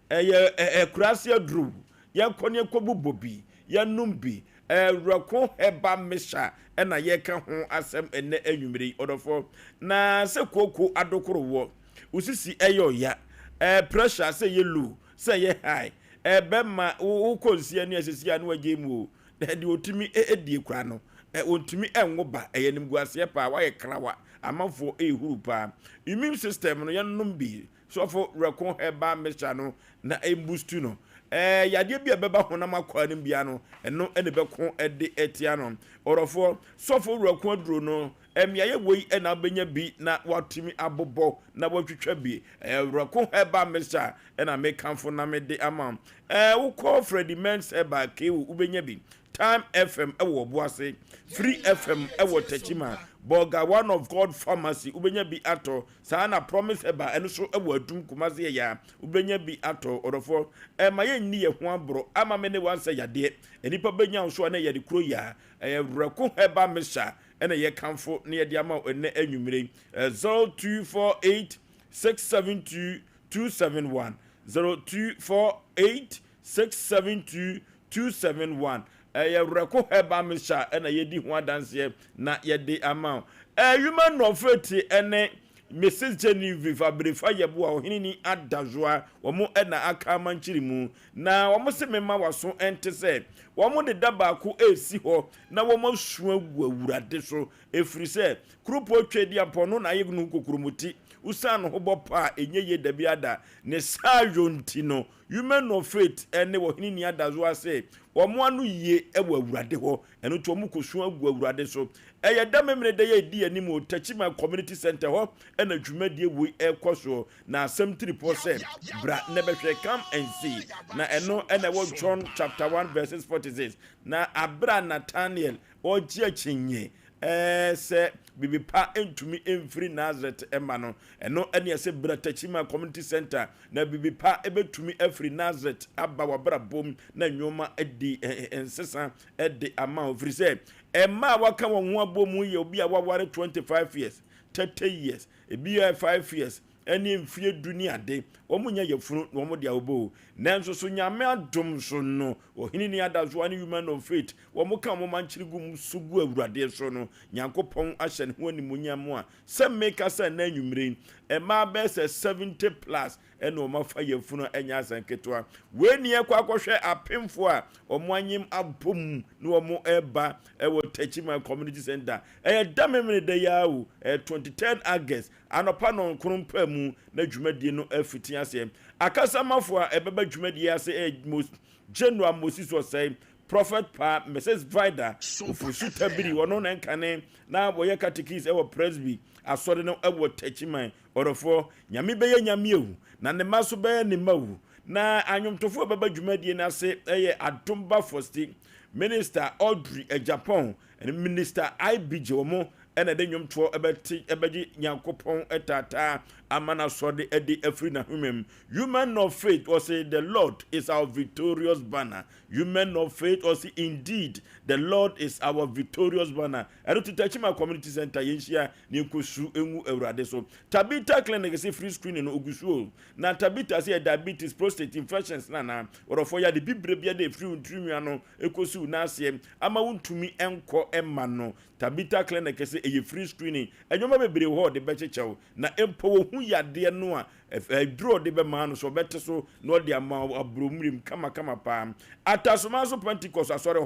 ɛyɛ akuraase aduru. Yɛnkɔ ne yɛnkɔ bobɔ bi, yɛnom bi. Ɛɛ Werɛko Herbal Mixture ɛna yɛka ho asɛm ɛnɛ anwummere yi ɔdɔfoɔ. Na sɛ kooko adokoro wɔ, wo sisi ɛyɛ ɔya, ɛɛ pressure sɛ ɛyɛ low, sɛ ɛyɛ high, Ɛbɛma wokɔ nsia ne asisi a na wagye mu o. Na deɛ ɔtumi die koraa no, ɔntumi nwo ba. Ɛyɛ animguaseɛ paa, wayɛ krawa. Amanfoɔ rehuru paa. Immune system no, yɛnnom bi. Sɔfo Rɛko herbal mixture no na ɛmbustu no. Ɛɛ yadeɛ bi a ɛbɛba honam akwaa no mu biara no, ɛno na ɛbɛko de atia no. Ɔdɔfoɔ, Sɔfo Rɛko aduro no, mmeaeɛ wei na wobɛnya bi na woatumi abobɔ na woatwitwa bi. Ɛyɛ Rɛko herbal mixture Ɛna me kamfo na me de ama wo. Ɛɛ wo kɔ Freddie Men's Herbal KO wo bɛnya bi. Time FM wɔ Ɔboase, Free FM wɔ Techiman, Bolga One of God Pharmacy wobɛnya bi atɔ, saa na Promise Herbal ɛno nso wɔ Adum Kumasi Ɛyaa wobɛnya bi atɔ. Ɔdɔfoɔ, ɛmma yɛnni yɛn ho aborɔ ama me ne wo ansɛ yadeɛ. Nnipa bɛnya wo so a na ɛyɛ ade koro yi ara. Ɛyɛ Werɛko Herbal Mixture na yɛkamfo na yɛde ama wo ɛnnɛ anwummere yi. 0248 672 271 0248 672 271 Ɛyɛ Werɛko Herbal Mixture na yɛdi ho adanseɛ na yɛde ama wo. Ɛyuma Nɔfreti ne Mrs. Genevieve Abirifa Yeboah Ɔheneni Adazoa wɔn na aka amankyere mu na wɔn se memma w'aso nte sɛ wɔn de da baako resi hɔ na wɔn asu agu Awurade so ɛfiri sɛ Kuropɔn Tweaduampɔn no na ayɛ no kokuromoti wosiane ne ho bɔ pa a ɛnyɛ yie dabiara da ne saayɔ nti no Women of Faith ne Ɔhene Ni Adazoa se wɔn ano yie wɔ Awurade hɔ, ɛno nti wɔn kɔsu agu Awurade so. Ɛyɛ da Memeneda yi a ɛdi anim wɔ Techiman Community Centre hɔ na dwumadie wei rekɔ soɔ, na asɛm tiripɔ sɛ, Bra na bɛhwɛ, Come and See, na ɛno na ɛwɔ John chapter 1 verses 46. Na aberɛ a Nathaniel ɔregye akyinnye sɛ biribi pa ntumi mfiri Nasaret mma no, ɛno ne ɛsɛ bra Techiman Community Centre na biribi pa bɛtumi afiri Nasaret aba w'abrabɔ mu na nneɛma adi nsesa de ama wo, ɛfiri sɛ mmaa a wɔaka wɔn ho abɔ mu yɛ obi a waware 25 years, 30 years, ebi yɛ 5 years, ɛne mfie du ne ade, wɔn nyɛ yafunu na wɔn de awobɔ o. Nanso so Nyame adom so no, Ɔhene ni Adasoa ne Women of Faith, wɔn ka wɔn mankyere gu mu so gu Awurade so no, Nyankopɔn ahyɛ ne ho animuonyam a, sɛ meka sɛ nnɛ anwummere yi, mmaa bɛyɛ sɛ 70 plus ɛna wɔn afa yafunu a ɛnyɛ asɛm ketewa. Wei ni ɛkɔ akɔhwɛ apemfoɔ a wɔn anyem abɔ mu na wɔn ɛreba ɛwɔ Techiman Community Center. Ɛyɛ da Memeneda yi ara o, ɛyɛ 23rd August, Anɔpa nnɔnkron paa mu na dwumadie no afiti aseɛ. Akasamafo a ɛbɛba dwumadie ase yɛ Most General Moses Osei, Prophet Paa, Mrs Vida Ofosu Tabiri, ɔno na ɛnkane na wɔyɛ catechist wɔ Presby Asɔre no wɔ Techiman. Ɔdɔfoɔ, Nyame bɛyɛ Nyame o, na ne mma nso bɛyɛ ne mma o. Na anwomtofoɔ a ɛbɛba dwumadie no ase yɛ Adom Ba Fosti, Minister Audrey Agyapong, ne Minister IBJ, wɔn na ɛde nnwomtoɔ bɛte bɛgye Nyankopɔn taataa ama n'asɔre de afiri n'ahoma mu. You men of faith, ɔse the Lord is our victorious banner. You men of faith, ɔse indeed the Lord is our victorious banner. Ɛno ti Techiman Community Center yɛnhyia na yɛnkɔsu ngu Awurade so. Tabitha Clinic se free screening no ogu so o. Na Tabitha se yɛ diabetes, prostate, infections na anaa ɔdɔfoɔ yɛ ade bibire bia de ɛfiri wo tirinwi ano ɛkɔsi wo nan aseɛ ama wontumi nkɔ mma no. Tabitha Clinic se ɛyɛ free screening. Nneɛma bebree wɔ hɔ a ɔde bɛkyekyɛ wo. Na mpo wɔhu yadeɛ no a, aduro a ɔde bɛma no so ɔbɛte so na ɔde ama wo aburommirim kamakama paa. Atasoma nso Pentecost asɔre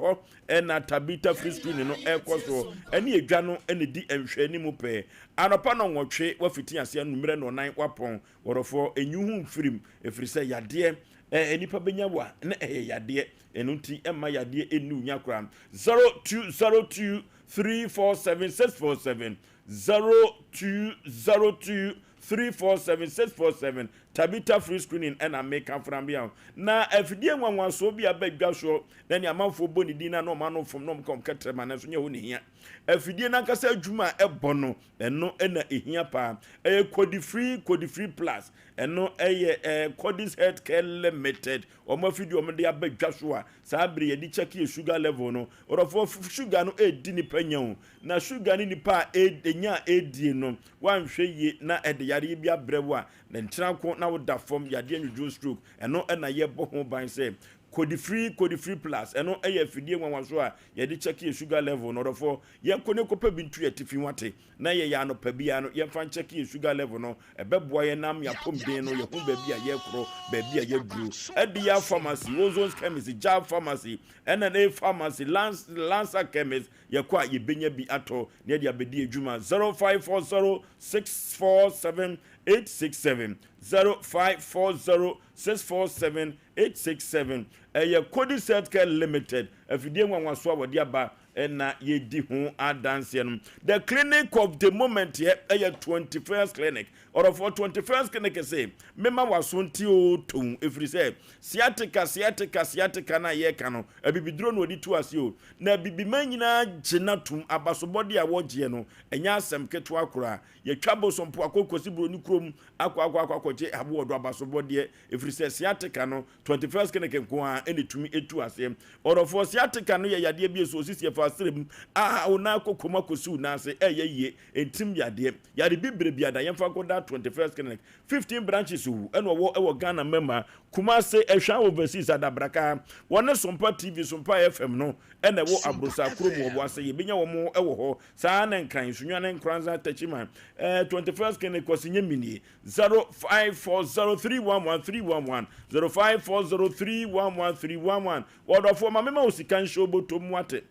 hɔ na Tabitha free screening no ɛrekɔ soɔ. Ɛne edwa no na ɛdi nhwɛanimu pɛɛ. Anɔpa nnɔnwɔtwe woafiti aseɛ, anwummerɛ nnɔnnan woapɔn. Wɔdɔfoɔ, nyi wo ho mfiri mu, ɛfiri sɛ yadeɛ eh, nnipa bɛnya wo a, na ɛyɛ yadeɛ. Ɛno nti mma yadeɛ nni wo nya koraa. 0202 347 647 0202 347 647 Tabitha free screening ɛna meka fra bia o. Na afidie nwanwasoɔ bi aba dwa soɔ na ne amanfoɔ bɔ ne din na na ɔma no fom na ɔmo ka ɔmo kɛtrɛma nanso nyɛ hɔ na ehia. Afidie no ankasa adwuma a ɛbɔ no ɛno na ehia paa. Ɛyɛ Kodifree Kodifree Plus ɛno ɛyɛ ɛɛ Kodis Healthcare Limited Wɔn afidie a wɔde aba dwa so a saa bere yɛde kyɛke yɛ sugar level no, ɔdɔfoɔ sugar no ɛredi nipa nya o. Na sugar ne nipa a ɛnya a ɛredie no, woanhwɛ yie na ɛde yareɛ bi abrɛ wo a, na nkyena ko na woda fam, yadeɛ nwodwo stroke. Ɛno na yɛbɔ ho ban sɛ Kodifree, Kodifree Plus, ɛno yɛ afidie nwanwaso a yɛde kyɛke yɛ sugar level no, ɔdɔfoɔ yɛnkɔ ne nkɔpɛ bi nto yɛn atifi ho ate. na yɛyɛ anɔpa biara no, yɛmfa nkyɛke yɛn sugar level no. Ɛbɛboa yɛn nam yɛn apɔmuden no, yɛhu baabi a yɛrekorɔ, baabi a yɛaduru. Adiya Pharmacy, Ozon's Chemist, Jab Pharmacy, NNA Pharmacy, Lans, Lancer Chemist, yɛkɔ a yɛbɛnya bi atɔ na yɛde abɛdi adwuma. 0540 647 867, 0540 647 867. Ɛyɛ Codis Healthcare Limited, afidie nwanwasoɔ a wɔde aba. na yɛdi ho adanseɛ no. The clinic of the moment yɛ ɛyɛ 21st clinic. Ɔdɔfoɔ 21st clinic se mema waso nti o tom ɛfiri sɛ sciatica sciatica sciatica no a yɛka no abibiduro na ɔde tu ase o na abibiman nyinaa gye no atom abasobɔdeɛ a wɔgyeɛ no ɛnyɛ asɛm ketewa koraa. Yɛtwa bosompo akɔ kɔsi buroni kurom akɔ akɔ akɔ akɔgye aboɔdo abasobɔdeɛ ɛfiri sɛ sciatica no 21st clinic nko ara na ɛtumi tu aseɛ. Ɔdɔfoɔ, sciatica no yɛ yadeɛ bi a ɛsɔ osisi ɛfa asrɛ mu a wo nan akɔ kɔm akɔsi wo nan ase, ɛyɛ yie, ɛntim yadeɛ. Yare bibire biara yɛmfa nkɔda 21st clinic. 15 branches o ɛna ɔwɔ ɛwɔ Ghana mɛma, Kumase, Ɛhwa Overseas, Adabraka. Wɔne Sompa TV, Sompa FM no ɛna ɛwɔ Abrosa kurom wɔ Boase. Yɛbɛnya wɔn ɛwɔ hɔ. Saa ara na Nkran, Sunyani, Nkoranza, Techiman, ɛɛ 21st clinic, Kwasi Nyeminie. 0540311311 0540311311 Wɔdɔfoɔ ma mema wo sika nhyɛ wo bɔtɔ mu wate.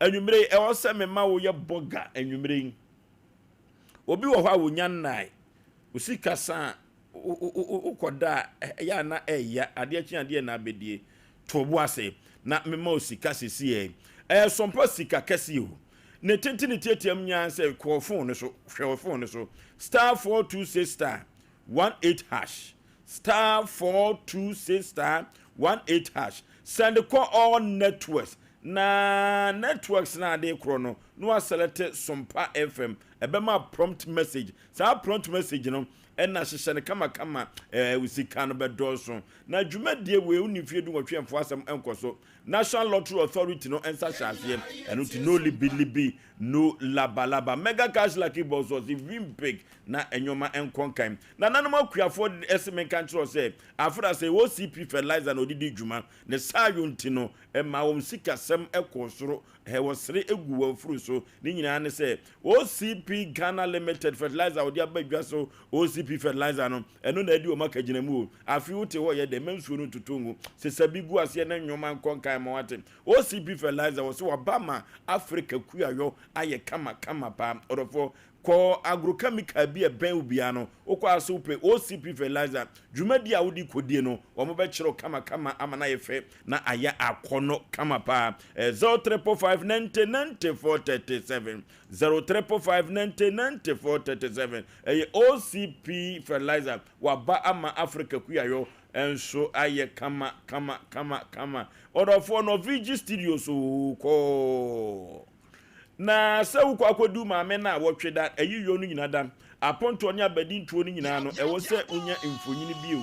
Anwummere yi ɛwɔ sɛ mema wo yɛ bɔga anwummere yi. Obi wɔ hɔ a wonya nnae. Wo sika sa a wokɔda a ɛyɛ a na ɛya adeɛ kye adeɛ na abɛdie. To bo ase na mema wo sika sisi ɛ. Ɛyɛ sɔmpa sika kɛse o. Ne tenten ne tiatia mu nyinaa sɛ kɔ phone no so, hwɛ wɔ phone no so. Star 426 star 18 hash. Star 426 star 18 hash. Send kɔ all networks. Na networks na ade korɔ no, na waselect Sompa FM. Ɛbɛma prompt message. Saa prompt message no, ɛna hyehyɛ no kamakama, ɛɛ wo sika no bɛdɔɔso. Na dwumadie wei, wonni mfeɛ dunwɔtwe ɛmfa asɛm nkɔ so. National Lottery Authority no nsa hyɛ aseɛ, ɛno nti no libi libi, no laba laba. Mega Cash Lucky Box ɔse win big na nneɛma nkɔ nkan. Nananom akuafoɔ se menka nkyerɛ wo sɛ afra sɛ OCP fertilizer na ɔde di dwuma, ne saayɔ nti no ɛmaa wɔn sikasɛm kɔɔ soro, wɔsere gu wɔn afuru so. Ne nyinaa ne sɛ OCP Ghana Limited fertilizer a wɔde aba dwa so, OCP fertilizer no, ɛno na adi wɔn akagyinamu o. Afei wote hɔ yɛ dɛn? Ma nsuo no ntotɔ ngu. Sesa bi gu aseɛ na nnoɔma nkɔ nkan ma woate. OCP fertilizer, wɔse waba ma Africa kuayɔ ayɛ kama kama paa. Ɔdɔfoɔ, kɔ agrochemical bi a ɛbɛn wo biara no, wokɔ a sɛ wopɛ OCP fertilizer, dwumadie a wode kɔdie no, wɔbɛkyerɛ wo kama kama ama no ayɛ fɛ na ayɛ akɔnnɔ kama paa. 0345 90 94 37, 0345 90 94 37, ɛyɛ OCP fertilizer. Waba ama Africa kuayɔ nso ayɛ kama kama kama kama. Ɔdɔfoɔ no VG Studios oo kɔɔ. Na sɛ wokɔ akɔdi wo maame no a wɔtwe da ayiyɔ no nyina da, apontoɔ ne abadintoɔ no nyinaa no, ɛwɔ sɛ wonya mfonini bi o,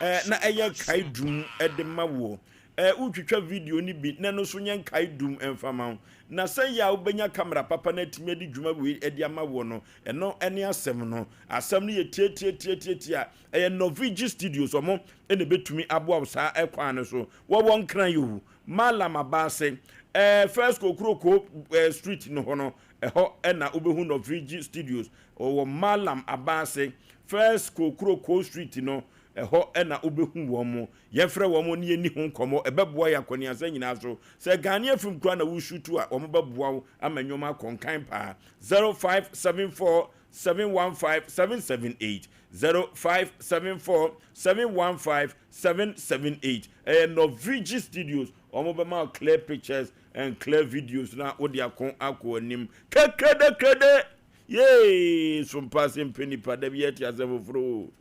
eh, na ɛyɛ kae dum de ma woɔ. Eh, wotwitwa video no bi na ɛno nso nyɛ nkae dum mfa ma wo. Na sɛ yɛ a wobɛnya kamera papa na atumi adi dwuma wei de ama woɔ no, ɛno ne asɛm no. Asɛm no yɛ tiatiatiatiatia. Ɛyɛ Norvigi Studios, wɔn na ɛbɛtumi aboa wo saa ɛkwan no so. Wɔwɔ Nkran yi o, Mallam Abaase, eh, First Kokroko eh, Street no hɔ no, ɛhɔ na wobɛhu Norvigi Studios. Wɔwɔ Mallam Abaase, First Kokroko Street no, ɛhɔ na wobɛhu wɔn. Yɛmfrɛ wɔn na yɛnni ho nkɔmmɔ. Ɛbɛboa yɛn akɔneasa nyinaa so. Sɛ Ghanaian film koraa na woreshuutu a, wɔbɛboa wo ama nneɛma akɔ nkan paa. 0574 715 778 0574 715 778 Ɛyɛ Norvigi Studios. Wɔbɛma wo clear pictures and clear videos na wode ako akɔ anim. Kekedekrede! Yee! Sompa ase mpɛ nipa. Da bi yɛte asɛm foforo o.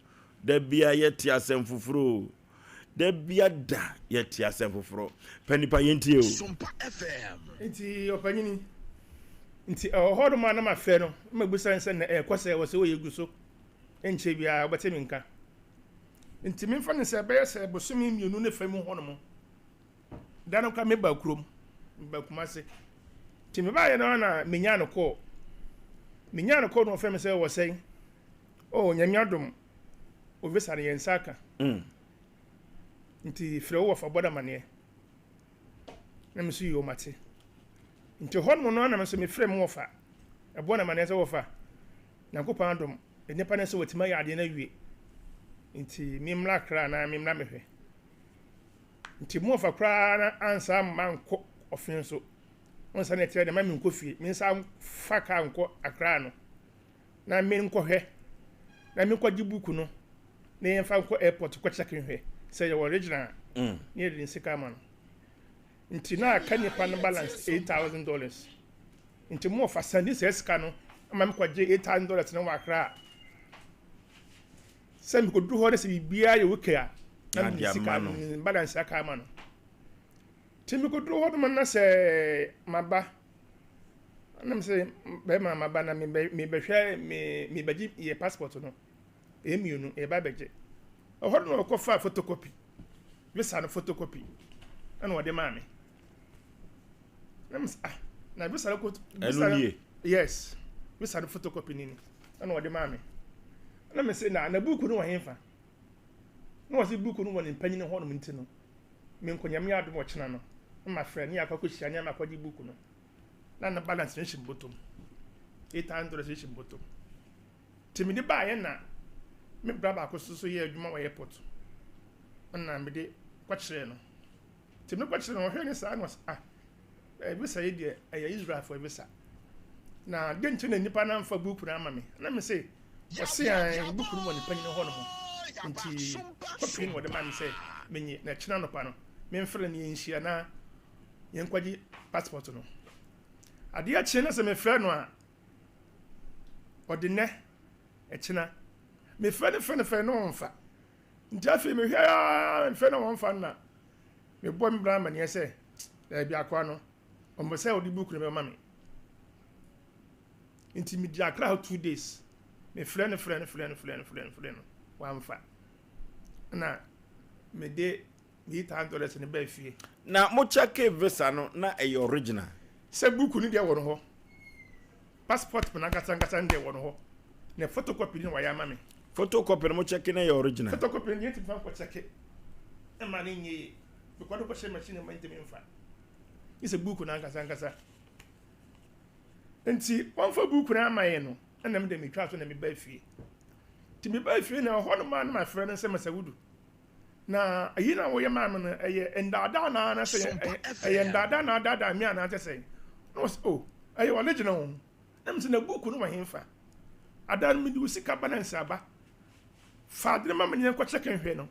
Da bia yɛte asɛm foforo o. Da bia da yɛte asɛm foforo. Pɛ nipa yɛntie o.
Sompa FM.
Nti ɔpanyini, nti ɛwɔ hɔ nom a na mafrɛ no na mabisa no sɛ na ɛrekɔ sɛ ɔsɛ ɔyɛ gu so nkyɛ biara ɔbɛte me nka. Nti memfa no sɛ ɛbɛyɛ sɛ bosome mmienu ne fa mu hɔ nom da no koraa meba kurom, meba Kumase. Nti mebaeɛ no ara na menyaa no kɔɔ. Menyaa no kɔɔ no ɔfrɛ me sɛ wɔ sɛn? Oh, Nyame adom, wo visa no yɛn nsa aka. Mm. Nti frɛ wo wɔfa bɔ no amaneɛ. Na me so yoo mate. Nti hɔ nom no na me nso mefrɛ me wɔfa. Ɛbɔ no amaneɛ sɛ wɔfa. Nyankopɔn adom, nnipa no sɛ wɔtumi ayɛ adeɛ no awie. Nti memmra Accra anaa memmra mehwɛ. Nti mo wɔfa koraa na ansa amma nkɔ ɔfe nso. Wɔnsa na ɛkyerɛ deɛ ma menkɔ fie. Mensa fa kaa nkɔ Accra no. na menkɔhwɛ na menkɔgye book no na yɛmfa nkɔ airport kɔ check nhwɛ sɛ yɛwɔ original a mm. na yɛde ne sika ama no. Nti na aka nipa no balance $8,000. Nti mo wɔfa sɛnde saa sika no ma me kɔgye $8,000 no wɔ Accra. Sɛ mekɔduru hɔ no sɛ biribiara yɛ okay a, na mede sika no balance aka ama no. Nti mekɔduru hɔ nom na sɛ maba, na mesɛ bɛrima maba na mebɛhwɛ mebɛgye yɛ passport no. Ɛyɛ mmienu, yɛba abɛgye. Ɛhɔ no na ɔkɔfaa photocopy, visa no photocopy, ɛna ɔde maa me. Na mesɛ ah, na visa no visa no yes, visa no photocopy ni ni, ɛna ɔde maa me. Na mesɛ na na buuku no wɔ hefa? Na wɔsi buuku no wɔ ne mpanyin hɔnom nti no, menkɔ Nyame adom ɔkyena no, na mafrɛ ne akɔ akɔhyia ne ama akɔgye buuku no. Na ne balance no hyɛ me bɔtɔm. $800 hyɛ me bɔtɔm. Nti mede baeɛ na me bra baako nso so yɛ adwuma wɔ airport ɛna mede kɔkyerɛɛ no. Nti mede kɔkyerɛɛ no ɔhwɛɛ ne saa na ɔsɛ ah visa yi deɛ ɛyɛ Israelfoɔ visa. Na deɛ nti na nipa no amfa buku no ama me. Na me se ɔse an buku no wɔ ne panyin hɔ nom. Nti kɔpii na wɔde maa me sɛ menye na ɛkyena anɔpa no memfrɛ no yɛnhyia na yɛnkɔgye passport no. Adeɛ kye na sɛ mefrɛ no a Ɔde nnɛ, ɛkyena. Mefrɛ no frɛ no frɛ no na ɔmfa. Nti afei mehwɛ ara mefrɛ no ɔmfa no na mebɔ me bra amanneɛ sɛ daabi akoa no ɔmpɛ sɛ ɔde book no bɛma me. Nti medi akra hɔ 2 days. Mefrɛ no frɛ no frɛ no frɛ no frɛ no frɛ no wamfa. Na mede me $800 no baa fie.
Na mo check visa no na ɛyɛ original?
Sɛ book no deɛ wɔ no hɔ. Passport no ankasa ankasa no deɛ wɔ no hɔ. Na photocopy no na wayɛ ama me.
Photocopy no mo check na ɛyɛ original?
Photocopy no deɛ yɛntumi fa nkɔ check mma no nyɛ yie. Because ɔde kɔhyɛ machine mu a yɛntumi mfa. Gye sɛ book no ankasa ankasa. Nti wɔmfa book no ama yɛn no ɛna me deɛ metwaa so na mebaa fie. Nti mebaa fie na ɛhɔ nom a na mafrɛ no sɛ Masawudu. Na eyi na woyɛ maa me no, ɛyɛ ndaadaa na anaasɛ ɛyɛ ndaadaa na adaadaa me anaasɛ sɛn? Na ɔse, oh, ɛyɛ ɔregyina o. Na mese, na buuku no wɔ henfa? Ada no mede wo sika ba na nsraba. Fa ade no ma me na yɛnkɔ kyɛke nhwɛ no.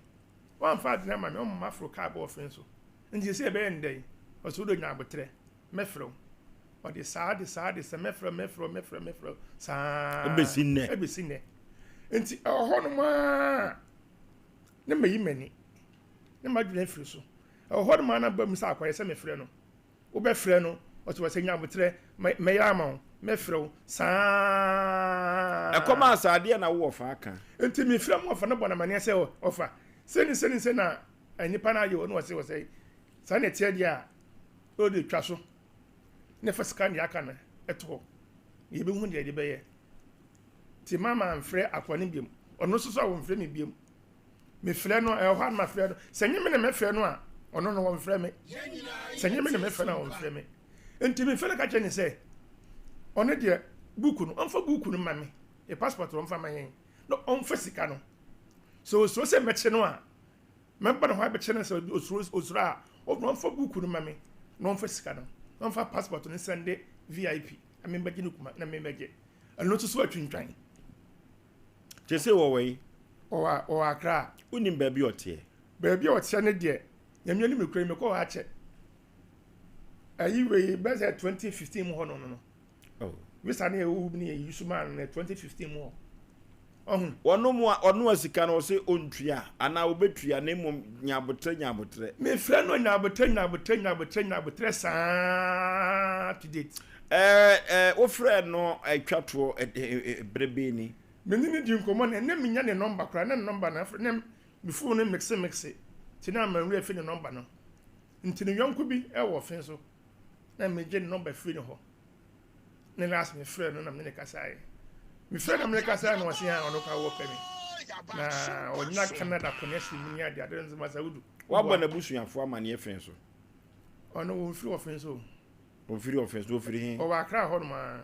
Wamfa ade no amma me, ɔma maforo kaa bɔɔ ɔfe so. Nti seesei ɛbɛyɛ no dɛn? Ɔse, wode nya aboterɛ, mɛfrɛ wo. Ɔde saa de saa de sɛ mɛfrɛ wo, mɛfrɛ wo, mɛfrɛ wo, mɛfrɛ wo saa
ɛbɛsi nnɛ.
Ɛbɛsi nnɛ. Nti ɛwɔ hɔnom ara na mayi m'ani, na m'adwene afiri so. Ɛwɔ hɔ nom ara na aba mu sɛ akɔyɛ sɛ mefrɛ no. Wobɛfrɛ no, ɔte hɔ sɛ nya aboterɛ, mɛyɛ ama wo, mɛfrɛ wo, saa ara.
Ɛkɔm a saa adeɛ na wo wɔfa aka.
Nti mefrɛ mo wɔfa no bɔ no amaneɛ sɛ ɔfa sei ne sei ne sei na nnipa no ayɛ o, na ɔse ɔsɛe. Saa na ɛteɛ deɛ a, ɔde twa so na fa sika no deɛ aka no to hɔ na yɛbɛhu deɛ yɛde bɛyɛ. Nti mama amfrɛ akoa no biom. Ɔno nso so a ɔmfrɛ me biom. Mefrɛ no a, ɛwɔ hɔ a na mafrɛ no. Sɛ nye me na mɛfrɛ no a, ɔno no ɔmfrɛ me. Sɛ nye me na mɛfrɛ no a, ɔmfrɛ me. Nti mefrɛ no ka kyerɛ no sɛ, ɔno deɛ buku no, ɔmfa buku no ma me. Yɛ passport ɔmfa ma yɛn. Na ɔmfa sika no. Sɛ osuro sɛ mɛkye no a, mɛba ne hɔ abɛkyɛ no sɛ osuro osuro a, ɔmfa buku no ma me na ɔmfa sika no. Na ɔmfa passport no nsɛnde VIP na membɛgye no kuma na membɛgye. Ɛno nso so atwintwan.
Kyerɛ sɛ wɔwɔ yi?
Ɔwɔ ɔwɔ Accra.
Wonim baabi a ɔteɛ?
Baabi a ɔteɛ no deɛ, Nyame anim nokorɛ ni, mekɔɔ hɔ akyɛ. Ayi wei bɛyɛ sɛ 2015 mu hɔ no no. Oh. Visa no yɛ wo ne yɛ use maa no no 2015 mu hɔ. Ɔho.
Ɔno mu a ɔno a sika no ɔse ɔntua anaa ɔbɛtua na mmom nya aboterɛ nya aboterɛ.
Mefrɛ no nya aboterɛ nya aboterɛ nya aboterɛ nya aboterɛ saa to date.
Ɛɛ ɛɛ wofrɛɛ no ɛtwa toɔ ɛ bere bɛn ni?
Me ne no di nkɔmmɔ na na minnya ne nɔmba koraa, na ne nɔmba no afrɛ na me phone no mixe mixe nti na ama me werɛ afi ne nɔmba no. Nti ne yɔnko bi wɔ ɔfe so na megye ne nɔmba firi ne hɔ. Ne last me frɛ no na me ne no kasaeɛ. Me frɛ na me ne no kasaeɛ na ɔse ah ɔno koraa wɔpɛ me. Na ɔnyina Canada connection mu ne ade ade nso masa wodu.
Woabɔ n'abusuafoɔ amaneɛ fe so?
Ɔno wɔmfiri ɔfe so o.
Ɔfiri ɔfɛ so, ɔfiri he?
Ɔwɔ Accra hɔ nom aa.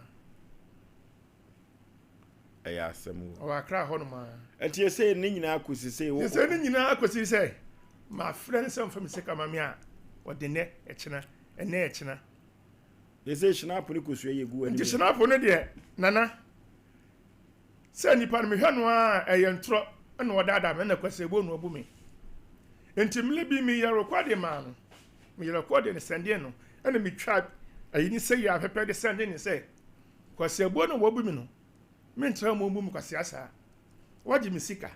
Ɛyɛ asɛm o.
Ɔwɔ Accra hɔ nom aa.
Ɛnti ɛsei ne nyinaa kɔsi sei wo.
Sɛsei ne nyinaa kɔsi sɛ mafrɛ no sɛ ɔmfa me sika ma me a, ɔde nnɛ, ɛkyena, ɛnnɛ, ɛkyena.
Sɛsei Schnapp ne kosua yɛ gu w'anim.
Nti Schnapp no deɛ, Nana, sɛ nipa no mehwɛ no aa ɛyɛ ntorɔ na ɔdaadaa me ɛna Kwasi Ebo na ɔbu me. Nti mmerɛ bi meyɛ rekɔde maa no. Meyɛ recording no sɛndee no, ɛna metwaa ayi no sɛ yɛ a pɛpɛ de sɛndee no sɛ, Kwasiabuo no a wɔabu me no, mentra mu mmu me kwasea saa. Woagye me sika,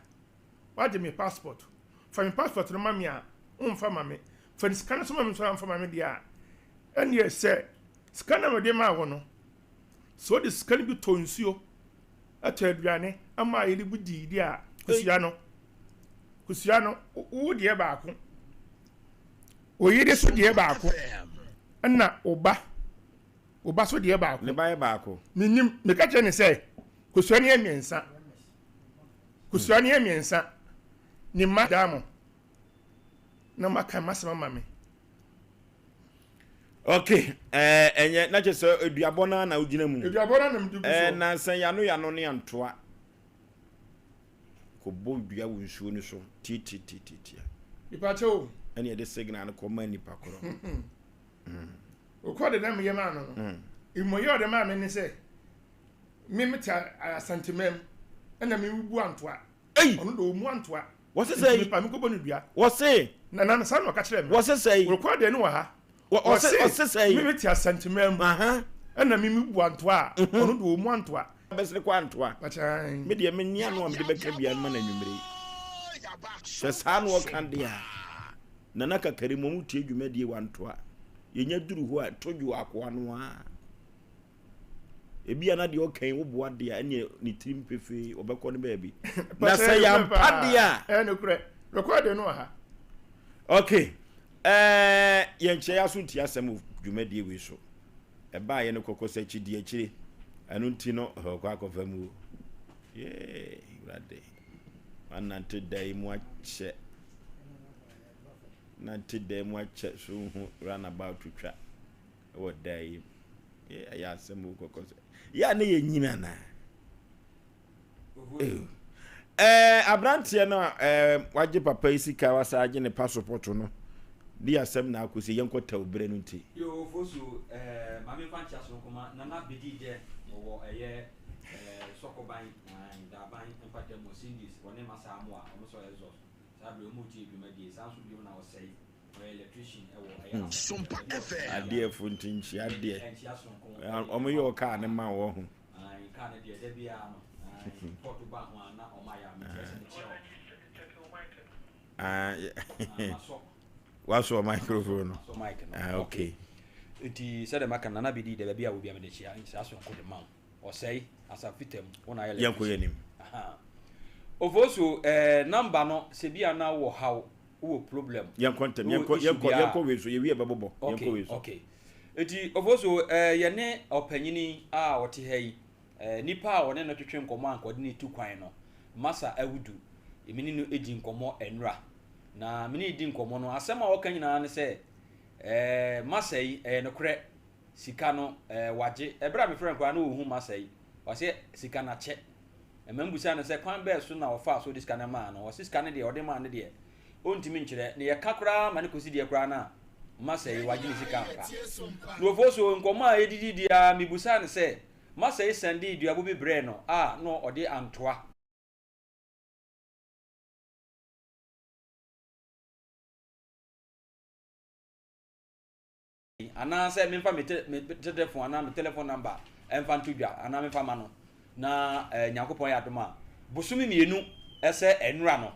woagye me passport, fa me passport no ma me a, womfa ma me, fa ne sika no nso ma me nso a womfa ma me deɛ a, ɛnneɛ sɛ sika no a mede maa wo no, sɛ wode sika no bi tɔ nsuo, tɔ aduane ama a yɛde bi dii deɛ a, kosua no, kosua no, wo deɛ baako, wo yere so deɛ baako, ɛna wo ba, wo ba so deɛ baako.
Ne ba yɛ baako.
Menim, meka kyerɛ ne sɛ, kosua no yɛ mmiɛnsa. Kosua no yɛ mmiɛnsa. Ne mma daa mo na moaka m'asɛm ama me.
Ok, ɛɛ ɛnyɛ na kyerɛ sɛ aduabɔ no ara na wogyina mu.
Aduabɔ no ara na mede gu so.
Ɛɛ nansa yano yano ne antoa kɔbɔ dua wɔ nsuo no so tiatiatiatia.
Nipa kyɛ o.
Ɛne yɛde signal no kɔma nipa korɔ.
Okɔ de na meyɛ maa no no. Mmɔyɛ ɔde maa me ne sɛ me mete Asantemam ɛna me bu antoa.
Ei!
Ɔno de ɔmu antoa.
Wɔse sɛi.
Nti mepa mekɔbɔ no dua.
Wɔse.
Nana no saa na ɔka kyerɛɛ me.
Wɔse sɛi.
Rekɔɔdeɛ no wɔ ha.
Wɔse, ɔse sɛi.
Me mete Asanteman mu.
Aha.
Ɛna me mebu antoa a, ɔno de ɔmu antoa.
Bɛsene kɔ antoa.
Pakyɛ.
Me deɛ menni ano a mede bɛka biara ma no anwummere yi. Sɛ saa na ɔka deɛ a, Nana Kakari mo tie dwumadie wɔ antoa. Yɛnya duru hɔ a, to dwo akoa no ara. Ebia na deɛ ɔka yi woboa deɛ a ɛneɛ ne tirim pefee ɔbɛkɔ ne baabi. Na sɛ yɛampa deɛ a.
Ɛyɛ nokorɛ. Recording no wɔ ha.
Ok. Ɛɛ yɛnkyerɛ yɛn aso ntie asɛm wɔ dwumadie wei so. Ɛbaeɛ no kɔkɔ sɛ akyi di akyire. Ɛno nti no ɔkɔ akɔfa mu o. Yee, Awurade. Manante da yi mu akyɛ. Nante da yi mu akyɛ so nhu runabout twa. wɔ da yi mu. Ɛyɛ asɛm o kɔkɔ sɛ. Yɛ a ne yɛ nyina na. Ɛɛ aberanteɛ no a ɛɛ wagye papa yi sika wasa agye ne pasopɔto no de asɛm na akɔsi yɛnkɔ tɛw berɛ no nti.
Yoo fosu ɛɛ maame nfa nkyia soronko ma nana bedi dɛ wɔwɔ ɛyɛ ɛɛ sɔkɔban ɛɛ daaban mpata mu Cindy's wɔne masa amoa wɔn sɔ exhaust saa bere wɔn retie dwumadie saa nso biom na ɔsɛe.
Adeɛ fo nti nkyia deɛ wɔn yɛ ɔkaa ne ma wɔ ho. Wasɔ microphone no. Ah, okay.
Nti sɛdeɛ maka nana bi di dɛ baabi a wo bia mede kyia nkyia sonko de ma wo ɔsɛe asafo tam wo na ayɛ
yɛnkɔ yɛ nim.
Ofosu eh, number no sɛ bi a na wɔ haw wowɔ problem.
Yɛnkɔ ntɛm, yɛnkɔ yɛnkɔ yɛnkɔ wei so, yɛwie bɛbobɔ. Yɛnkɔ wei so.
Okay. Eti Ofosu eh, yɛne ɔpanyini a ɔte ha yi, eh, nipa a ɔne no twetwe nkɔmmɔ a nka ɔde ne tu kwan no, Masa Awudu, me ne no di nkɔmmɔ ɛnora. Na me ne di nkɔmmɔ no, asɛm a ɔka nyinaa ne sɛ, eh, Masa yi, ɛyɛ nokorɛ, sika no, eh, wagye. Ɛberɛ a mefrɛ no koraa na ɔhu Masa yi, ɔsɛ sika no akyɛ. Ɛma mibisaa no sɛ kwan bɛn so na ɔfaa so de sika no maa no. Ɔse sika no deɛ ɔde maa no deɛ ɔntumi nkyerɛ. Ne yɛka koraa ma no kɔsi deɛ koraa no a, Masɛe wagye ne sika ampa. Nuofoɔ so nkɔmmɔ a yɛdidi di ara mebusaa no sɛ Masɛe sɛndee duabo bi brɛɛ no a na ɔde antoa. Anaasɛ memfa me te me telefon anaa me telefon namba mfa nto dwa anaa memfa ma no na eh, Nyankopɔn yɛ adom a bosome mmienu ɛsɛ ɛnora no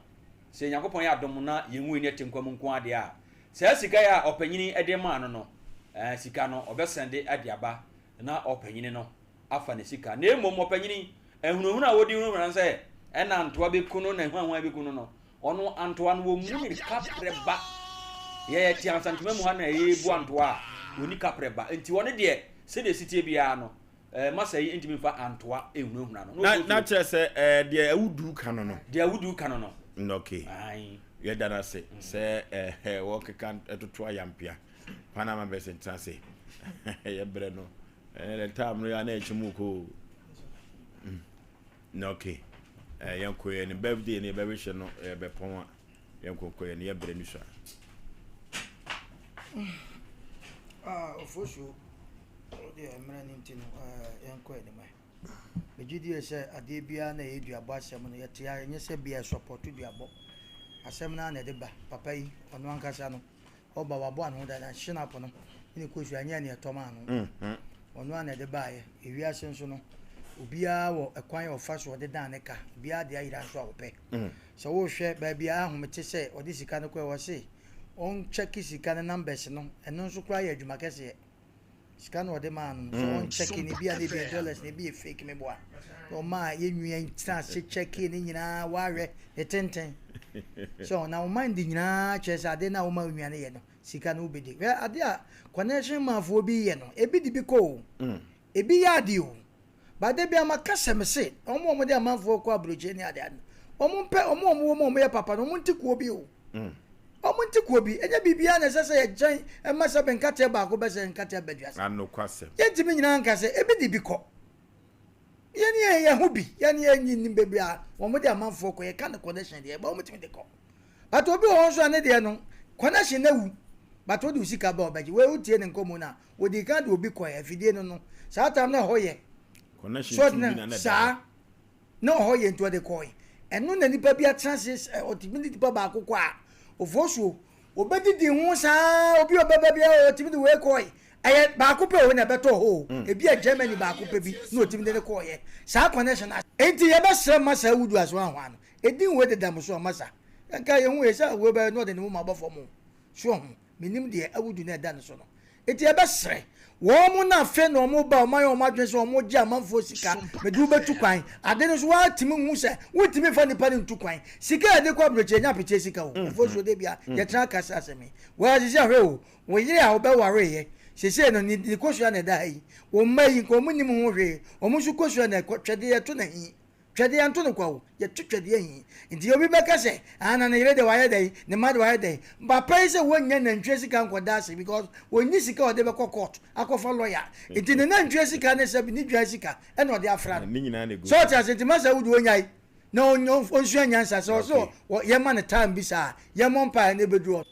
sɛ Nyankopɔn yɛ adom na yɛnwui ne ɛte nkwa mu nko adeɛ a saa sika yi a ɔpanyini de maa no no eh, sika no ɔbɛsɛnde de aba na ɔpanyini no afa ne sika na mmom ɔpanyini ahunahuna a wɔdi hunahuna no sɛ ɛna ntoa bɛku no na huahuan bɛku no no Ɔno antoa no wɔmmu ne kaprɛ ba. Yɛyɛ te Ansantoma mu ha na yɛbu antoa a, wɔnni kaprɛ ba. Nti ɔno deɛ, sɛdeɛ ɛsi teɛ biara no, eh, masa yi ntumi mfa antoa nhunahuna no.
Na, na kyerɛ sɛ eh, deɛ awudu ka no no.
Deɛ awudu ka no no.
Mm, okay.
Ae.
Yɛda no ase sɛ eh, wɔkeka toto ayampea. Panama bɛsɛ ntena ase. Yɛbrɛ no. Eh, the time no yɛ na ɛkyɛ mu koo. Mm. Na okay. Eh, yɛnkɔ yɛ ne birthday ne yɛbɛwehyɛ no yɛbɛpɔn a yɛnkɔ kɔ yɛ ne yɛbrɛ no sua.
Ah, ofosuo deɛ mmerɛ no nti no yɛnkɔ anim ɛ. Megye die sɛ adeɛ biara na ɛyɛ duabɔ asɛm no yɛte a ɛnyɛ sɛ bia ɛsɔpɔto duabɔ asɛm no ara na ɛde ba papa yi ɔno ankasa no. Ɔba waboa ne ho dada shinap no ne kosua nyɛ nea ɛtɔ maa no. Ɔno ara na ɛde baeɛ. Ewiase nso no, obiara wɔ ɛkwan a ɔfa so ɔde dan ne ka. Obiara de ayera nso a ɔpɛ. Sɛ wohwɛ baabi a ahomete sɛ ɔde sika no kɔɛ, ɔse ɔnkyɛke sika no numbers no, ɛno nso koraa yɛ adwuma kɛseɛ. Sika na ɔde maa no no, sɛ ɔnkyɛke no, ebi a na ebi yɛ dollars na ebi yɛ fake meboa. Na ɔmaa yɛn nua yi tena ase kyɛkee ne nyinaa, wahwɛ ne tenten. So na wo mind nyinaa kyerɛ sɛ ade no a woma wo nua no yɛ no, sika no wobɛdi. Hwɛ ade a connection manfoɔ bi yɛ no, ebi de bi kɔ o, ebi yɛ ade o. But da biara maka sɛ mese wɔn a wɔde amanfoɔ kɔ aburokyire ne ade ade no, wɔn mpɛ wɔn a wɔwɔ mu a wɔyɛ papa no, wɔn nte kuo bi o. Wɔn nte kuo bi. Ɛnyɛ biribiara na ɛsɛ sɛ yɛgyɛn ɛma sɛ nkateɛ baako bɛsɛ nkateɛ abɛduasa.
Anokwasɛm.
Yɛntumi nyinaa nka sɛ ebi de bi kɔ. Yɛn yɛn yɛn ho bi, yɛn yɛn nim bebree a wɔn de amanfoɔ kɔ, yɛka no connection deɛ, but wɔn tumi de kɔ. But obi wɔ hɔ nso a ne deɛ no, connection no awu, but wode wo sika ba ɔbɛgye. Wei wotie ne nkɔmmɔ no a, wɔdii kan de obi kɔɛ, afidie no no, saa time na ɛhɔ yɛ.
Connection
So
tu bi na na ɛda
saa
hɔ.
na ɔhɔ yɛ nti ɔde kɔe. Ɛno na nipa bi atena ase sɛ ɔtumi de nipa baako kɔ a, ofosuo, obɛdidi ho saa, obi a ɔbɛba biara ɔtumi de wei kɔe. Ɛyɛ baako pɛ o na ɛbɛtɔ hɔ o, ebi a Germany baako pɛ bi na ɔtumi de no kɔeɛ. Saa connection no. Enti yɛbɛsrɛ mma saa wudu aso ahoa no, edin wei deda mo so a, masa. Nka yɛhu wei sɛ wei bɛyɛ na ɔde ne moma bɔ fam o. So wahu? Mennim deɛ awudu no a ɛda ne so no. Enti yɛbɛsrɛ wɔn na afei na wɔn ba a wɔayɛ wɔn adwene sɛ wɔregye amanfoɔ sika, mede wo bɛtu kwan. Ade no nso woatumi hu sɛ wontumi mfa nnipa no ntu kwan. Sika a yɛde kɔ aburokyire ɛnyɛ apeteɛ sika o. Mfosuo da biara yɛtena ka saa asɛm yi. Well seesei hwɛ o, wo yere a wobɛwareeɛ seesei no ne ne kosua na ɛda ha yi. Wo mma yi nka wɔn nnim ho hwee, wɔn nso kosua na ɛkɔ, twɛdeɛ yɛto no ahi. Twɛdeɛ nto no kwa o, yɛto twɛdeɛ he. Nti obi bɛka sɛ, ah na ne yere deɛ wayɛ dɛn, ne mma deɛ wayɛ dɛn. Papa yi sɛ wɔnnya nantwie sika nkɔda ase because ɔnni sika a ɔde bɛkɔ court akɔfa lawyer. Nti ne nantwie sika ne sɛbi ne dwan sika ɛna ɔde afra no.
Ne nyinaa na ɛgu
Sɛ ɔte ase nti masa wo deɛ ɔnyae na ɔnsua nyansa. Sɛ ɔsɛ
Okay.
yɛma no time bi saa a, yɛmmɔ mpaeɛ na ɛbɛduru hɔ.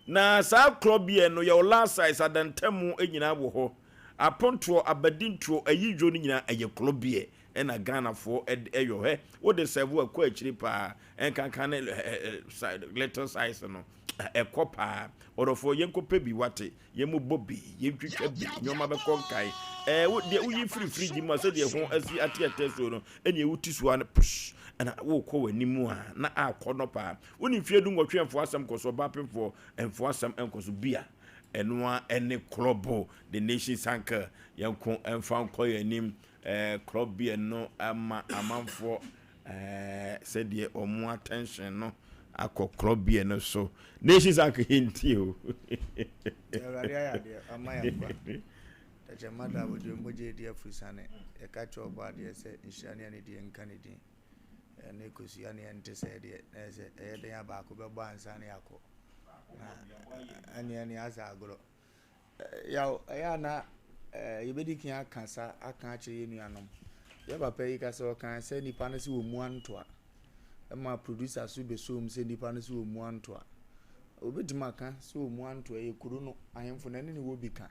Na saa korɔbeɛ no, yɛwɔ last size, adantamu nyinaa wɔ hɔ. Apontoɔ, abadintoɔ, ayidwo no nyinaa ɛyɛ korɔbeɛ ɛna Ghanafoɔ ɛyɔ. Hɛ, wode sɛvo a ɛkɔ akyiri paa, ɛnkanka ne little size no, ɛkɔ paa. Ɔdɔfoɔ yɛnkɔpɛ bi wate, yɛmmobɔ bi, yɛntwitwa bi, nneɛma bɛkɔ nkae. Ɛɛ, wo deɛ woyi firi fridge mu a sɛdeɛ ho asi ate atɛ soɔ no, ɛneɛ wote so ara no push, ɛna wokɔ w'anim a na akɔ no paa. Wone mfeɛ dunwɔtwe mfoɔ asɛm kɔ so, ɔbaa pemfoɔ mfoɔ asɛm nkɔ so bi a, ɛno ara ɛne klɔbo, the nation's anchor, yɛnko mfa nkɔ yɛn anim. Ɛɛ klɔbeɛ no ama amanfoɔ ɛɛ sɛdeɛ wɔn attention no akɔ klɔbeɛ no so. Nation's anchor yɛntie o.
Awurade ayɛ adeɛ ama yɛn nkwa. Tɛkyerɛma da abodwo mogya edi afurusane. Yɛka kyerɛ ɔbɔ adeɛ sɛ nhyira ne anidie nka ne din. Ɛne kosua ne ɛnte sɛ deɛ na ɛsɛ ɛyɛ den a baako bɛbɔ ansa ne akɔ. Na ɛne ɛne asa agorɔ. Yaw, ɛyɛ a na yɛbɛdi kan aka sa aka akyerɛ yɛn nuanom. Yɛ papa yi ka sɛ ɔka sɛ nipa no sɛ wɔmua ntoa. Ɛma producer so bɛsɔ mu sɛ nipa no sɛ wɔmua ntoa. Obɛtumi aka sɛ wɔmua ntoa yɛ kuro no ahemfo na ɛne ne wɔ bi ka.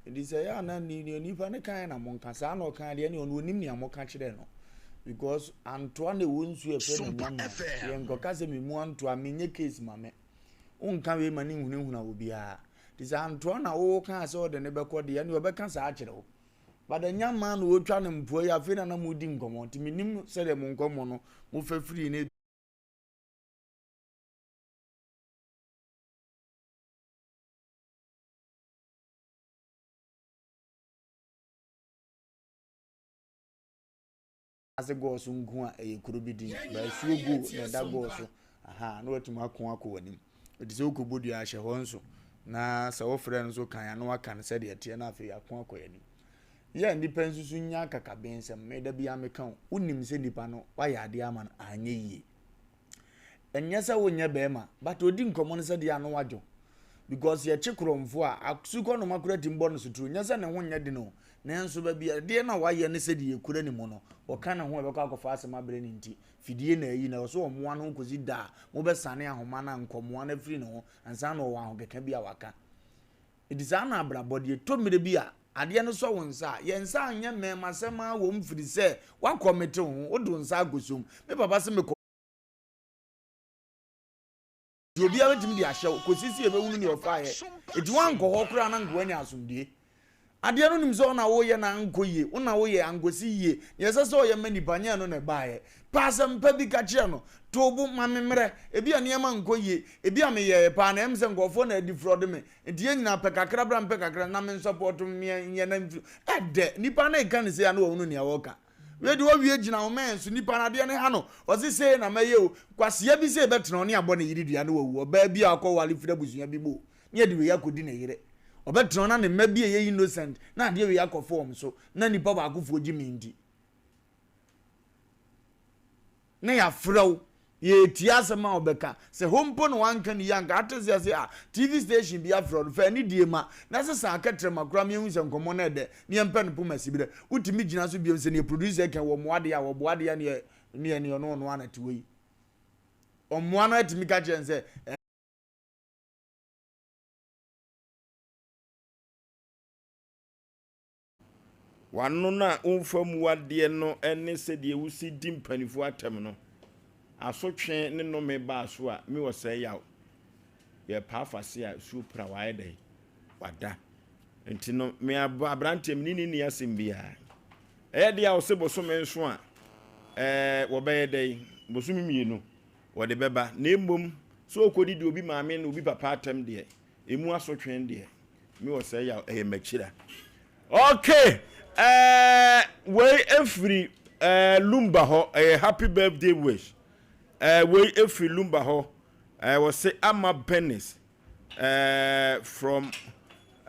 Nti sɛ ɛyɛ a na nea nipa no kaeɛ na monka saa na ɔka deɛ ne ɔno ɔnim nea moka kyerɛ no. Because antoa na ɛwɔ nsuo ɛfɛ na nyama. Yɛnkɔka sɛ memu antoa menyɛ case ma me. Wonka wei ma ne nhunahuna obiara. Nti sɛ antoa na wo kaa sɛ ɔde ne bɛkɔ deɛ ɛne ɔbɛka saa akyerɛ wo. But ɛnya maa na ɔtwa no mpoa yi afei na na modi nkɔmmɔ nti menim sɛdeɛ mo nkɔmmɔ no mofa firii ne ase gɔɔ so nko a ɛyɛ kuro bi din ba asuo go na ɛda gɔɔ so aha na watumi ako akɔ w'anim ɛti sɛ wokɔbɔ dua ahyɛ hɔ nso na sɛ wofrɛ no nso kan a na waka no sɛdeɛ ɛteɛ na afei ako akɔ anim yɛ nnipa nso so nya akakabensɛm meda bi ameka wo wonim sɛ nipa no wayɛ adeɛ ama no anyɛ yie Ɛnyɛ sɛ wonyɛ bɛrima but odi nkɔmmɔ no sɛdeɛ ano adwo because yɛkye korɔmfo a asukɔnoma koraa tumi bɔ no soturo nyɛ sɛ ne ho nyɛ den o nanso baabi adeɛ no a wayɛ ne sɛdeɛ ɛkura ne mu no wɔka ne ho a ɛbɛkɔ akɔfa asɛm abrɛ no nti fidie na ayi na ɛwɔ sɛ ɔmoa no ho kɔsi da a mobɛsane ahoma no a nkɔmoa no afiri ne ho ansa na ɔwɔ ahokeka bi a waka. Enti saa na abrabɔ deɛ, ɛtɔ mmerɛ bi a, adeɛ no sɔ wo nsa a, yɛn nsa anyɛ mmɛɛmasɛm ara wɔ mu firi sɛ woakɔmete wo ho, wode wo nsa akɔsɔ mu. Me papa se mekɔ Nti obiara bɛtumi de ahyɛ wo kɔsi sɛ yɛbɛhunu deɛ ɔfaeɛ. Nti woankɔ hɔ koraa na anka woanya asomdwoeɛ. Adeɛ no nim sɛ wo na woyɛ na ankɔ yie, wo na woyɛ ankɔsi yie. Deɛ ɛsɛ sɛ ɔyɛ ma nipa nyɛ ɛno na ɛbaeɛ. Pɛ asɛm pa bi ka kyerɛ no. To wo bo ma me mmerɛ. Ebia nneɛma nkɔ yie. Ebia meyɛeɛ paa na ɛyɛ me sɛ nkurɔfoɔ na adifrɔde me. Nti yɛn nyinaa pɛ kakra bra mpɛ kakra na me nsɔpɔto meɛ nyɛ na mfiri. Ɛdɛ! Nipa no reka no sei a na wahunu nea ɔreka. Wei deɛ wawie gyina wo mɛn so nipa no adeɛ no ha no ɔse sei na mɛyɛ o. Kwasea bi sei bɛtena ɔne abɔ ne yere dua na wawu. Ɔbaa bi a ɔkɔ ware firi abusua bi mu o ne yɛde wei akɔdi ne yere. Ɔbɛtena hɔ na ne mma bi a ɛyɛ innocent na adeɛ wei akɔfa wɔn so na nipa baakofoɔ gye me nti. Na yɛafrɛ wo, yɛretie asɛm a wobɛka. Sɛ hɔ mpo na woanka no yie a, anka ate sɛ yɛse ah, TV station bi afrɛ wo no, fa anidie ma na sesa akɛtrɛma koraa ma yɛnhu sɛ nkɔmmɔ no ɛdɛ na yɛmpɛ no poma siberɛ. Wotumi gyina so bio sɛ neɛ producer ka yi, wɔmmoa deɛ a, wɔboa deɛ a neɛ neɛ neɛ ɔno ɔno ara na ɛte hɔ yi. Ɔmmoa no atumi ka kyerɛ no sɛ eh.
W'ano no a womfa mmu adeɛ no ne sɛdeɛ wosi di mpanimfoɔ atɛm no, asotwe ne nnome baa so a, me ɔsɛe yaw. Yɛpaa fase a, suo pra wayɛ dɛn? Wada. Nti no, me aberanteɛ me ne ne nni asɛm biara. Ɛyɛ deɛ a ɔse bosome nso a, ɛɛ wɔbɛyɛ dɛn? Bosome mmienu wɔde bɛba. Na mmom sɛ ɔkɔdidi obi maame ne obi papa atɛm deɛ, Emu asotwe deɛ, me wɔ sɛ yaw, ɛyɛ m'akyira. Okay, ɛɛ wei efiri ɛɛ Lumba hɔ, ɛyɛ happy birthday wish. Ɛɛ wei efiri Lumba hɔ, ɛɛ wɔse Ama Bernice, ɛɛ from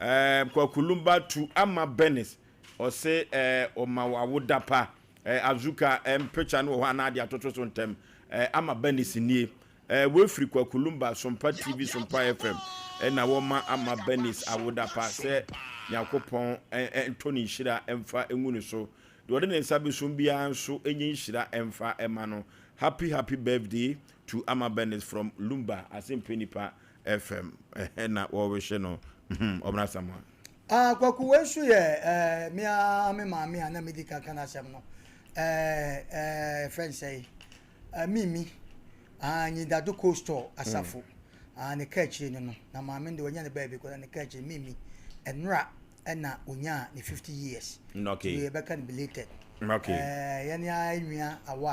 ɛɛ Kwaku Lumba to Ama Bernice. Ɔse ɛɛ ɔma wo awoda pa. Ɛɛ Azuka ɛɛ picture no wɔ hɔ anaa de atoto so ntɛm. Ɛɛ Ama Bernice nie. Eh, wei firi Kwaku Lumba, Sompa TV, Sompa FM, ɛna wɔma ama Bernice awoda pa sɛ Nyankopɔn ntɔ ne nhyira mfa ngu ne so. Deɛ ɔde ne nsa bɛsum biara nso nyɛ nhyira mfa ma no. Happy happy birthday to Ama Bernice from Lumba, Asempa Nipa FM, ɛna wɔrehye no. Ɔbena Asamoah.
Ah, Kwaku, wei nso yɛ eh, me ara me maame a na medi kan ka n'asɛm no. Eh, eh, yɛfrɛ no sɛn? Ah, Mimi, ah, Nyidado Cold Store asafo, mm. ah, ne kaa akyire no no, na maame no de wanya ne baabi kɔ na ne kaa akyire Mimi, ɛnora ɛna onyaa ne 50 years.
Okay.
So yɛbɛka no belated.
Okay.
Eh, yɛne ara nua awa.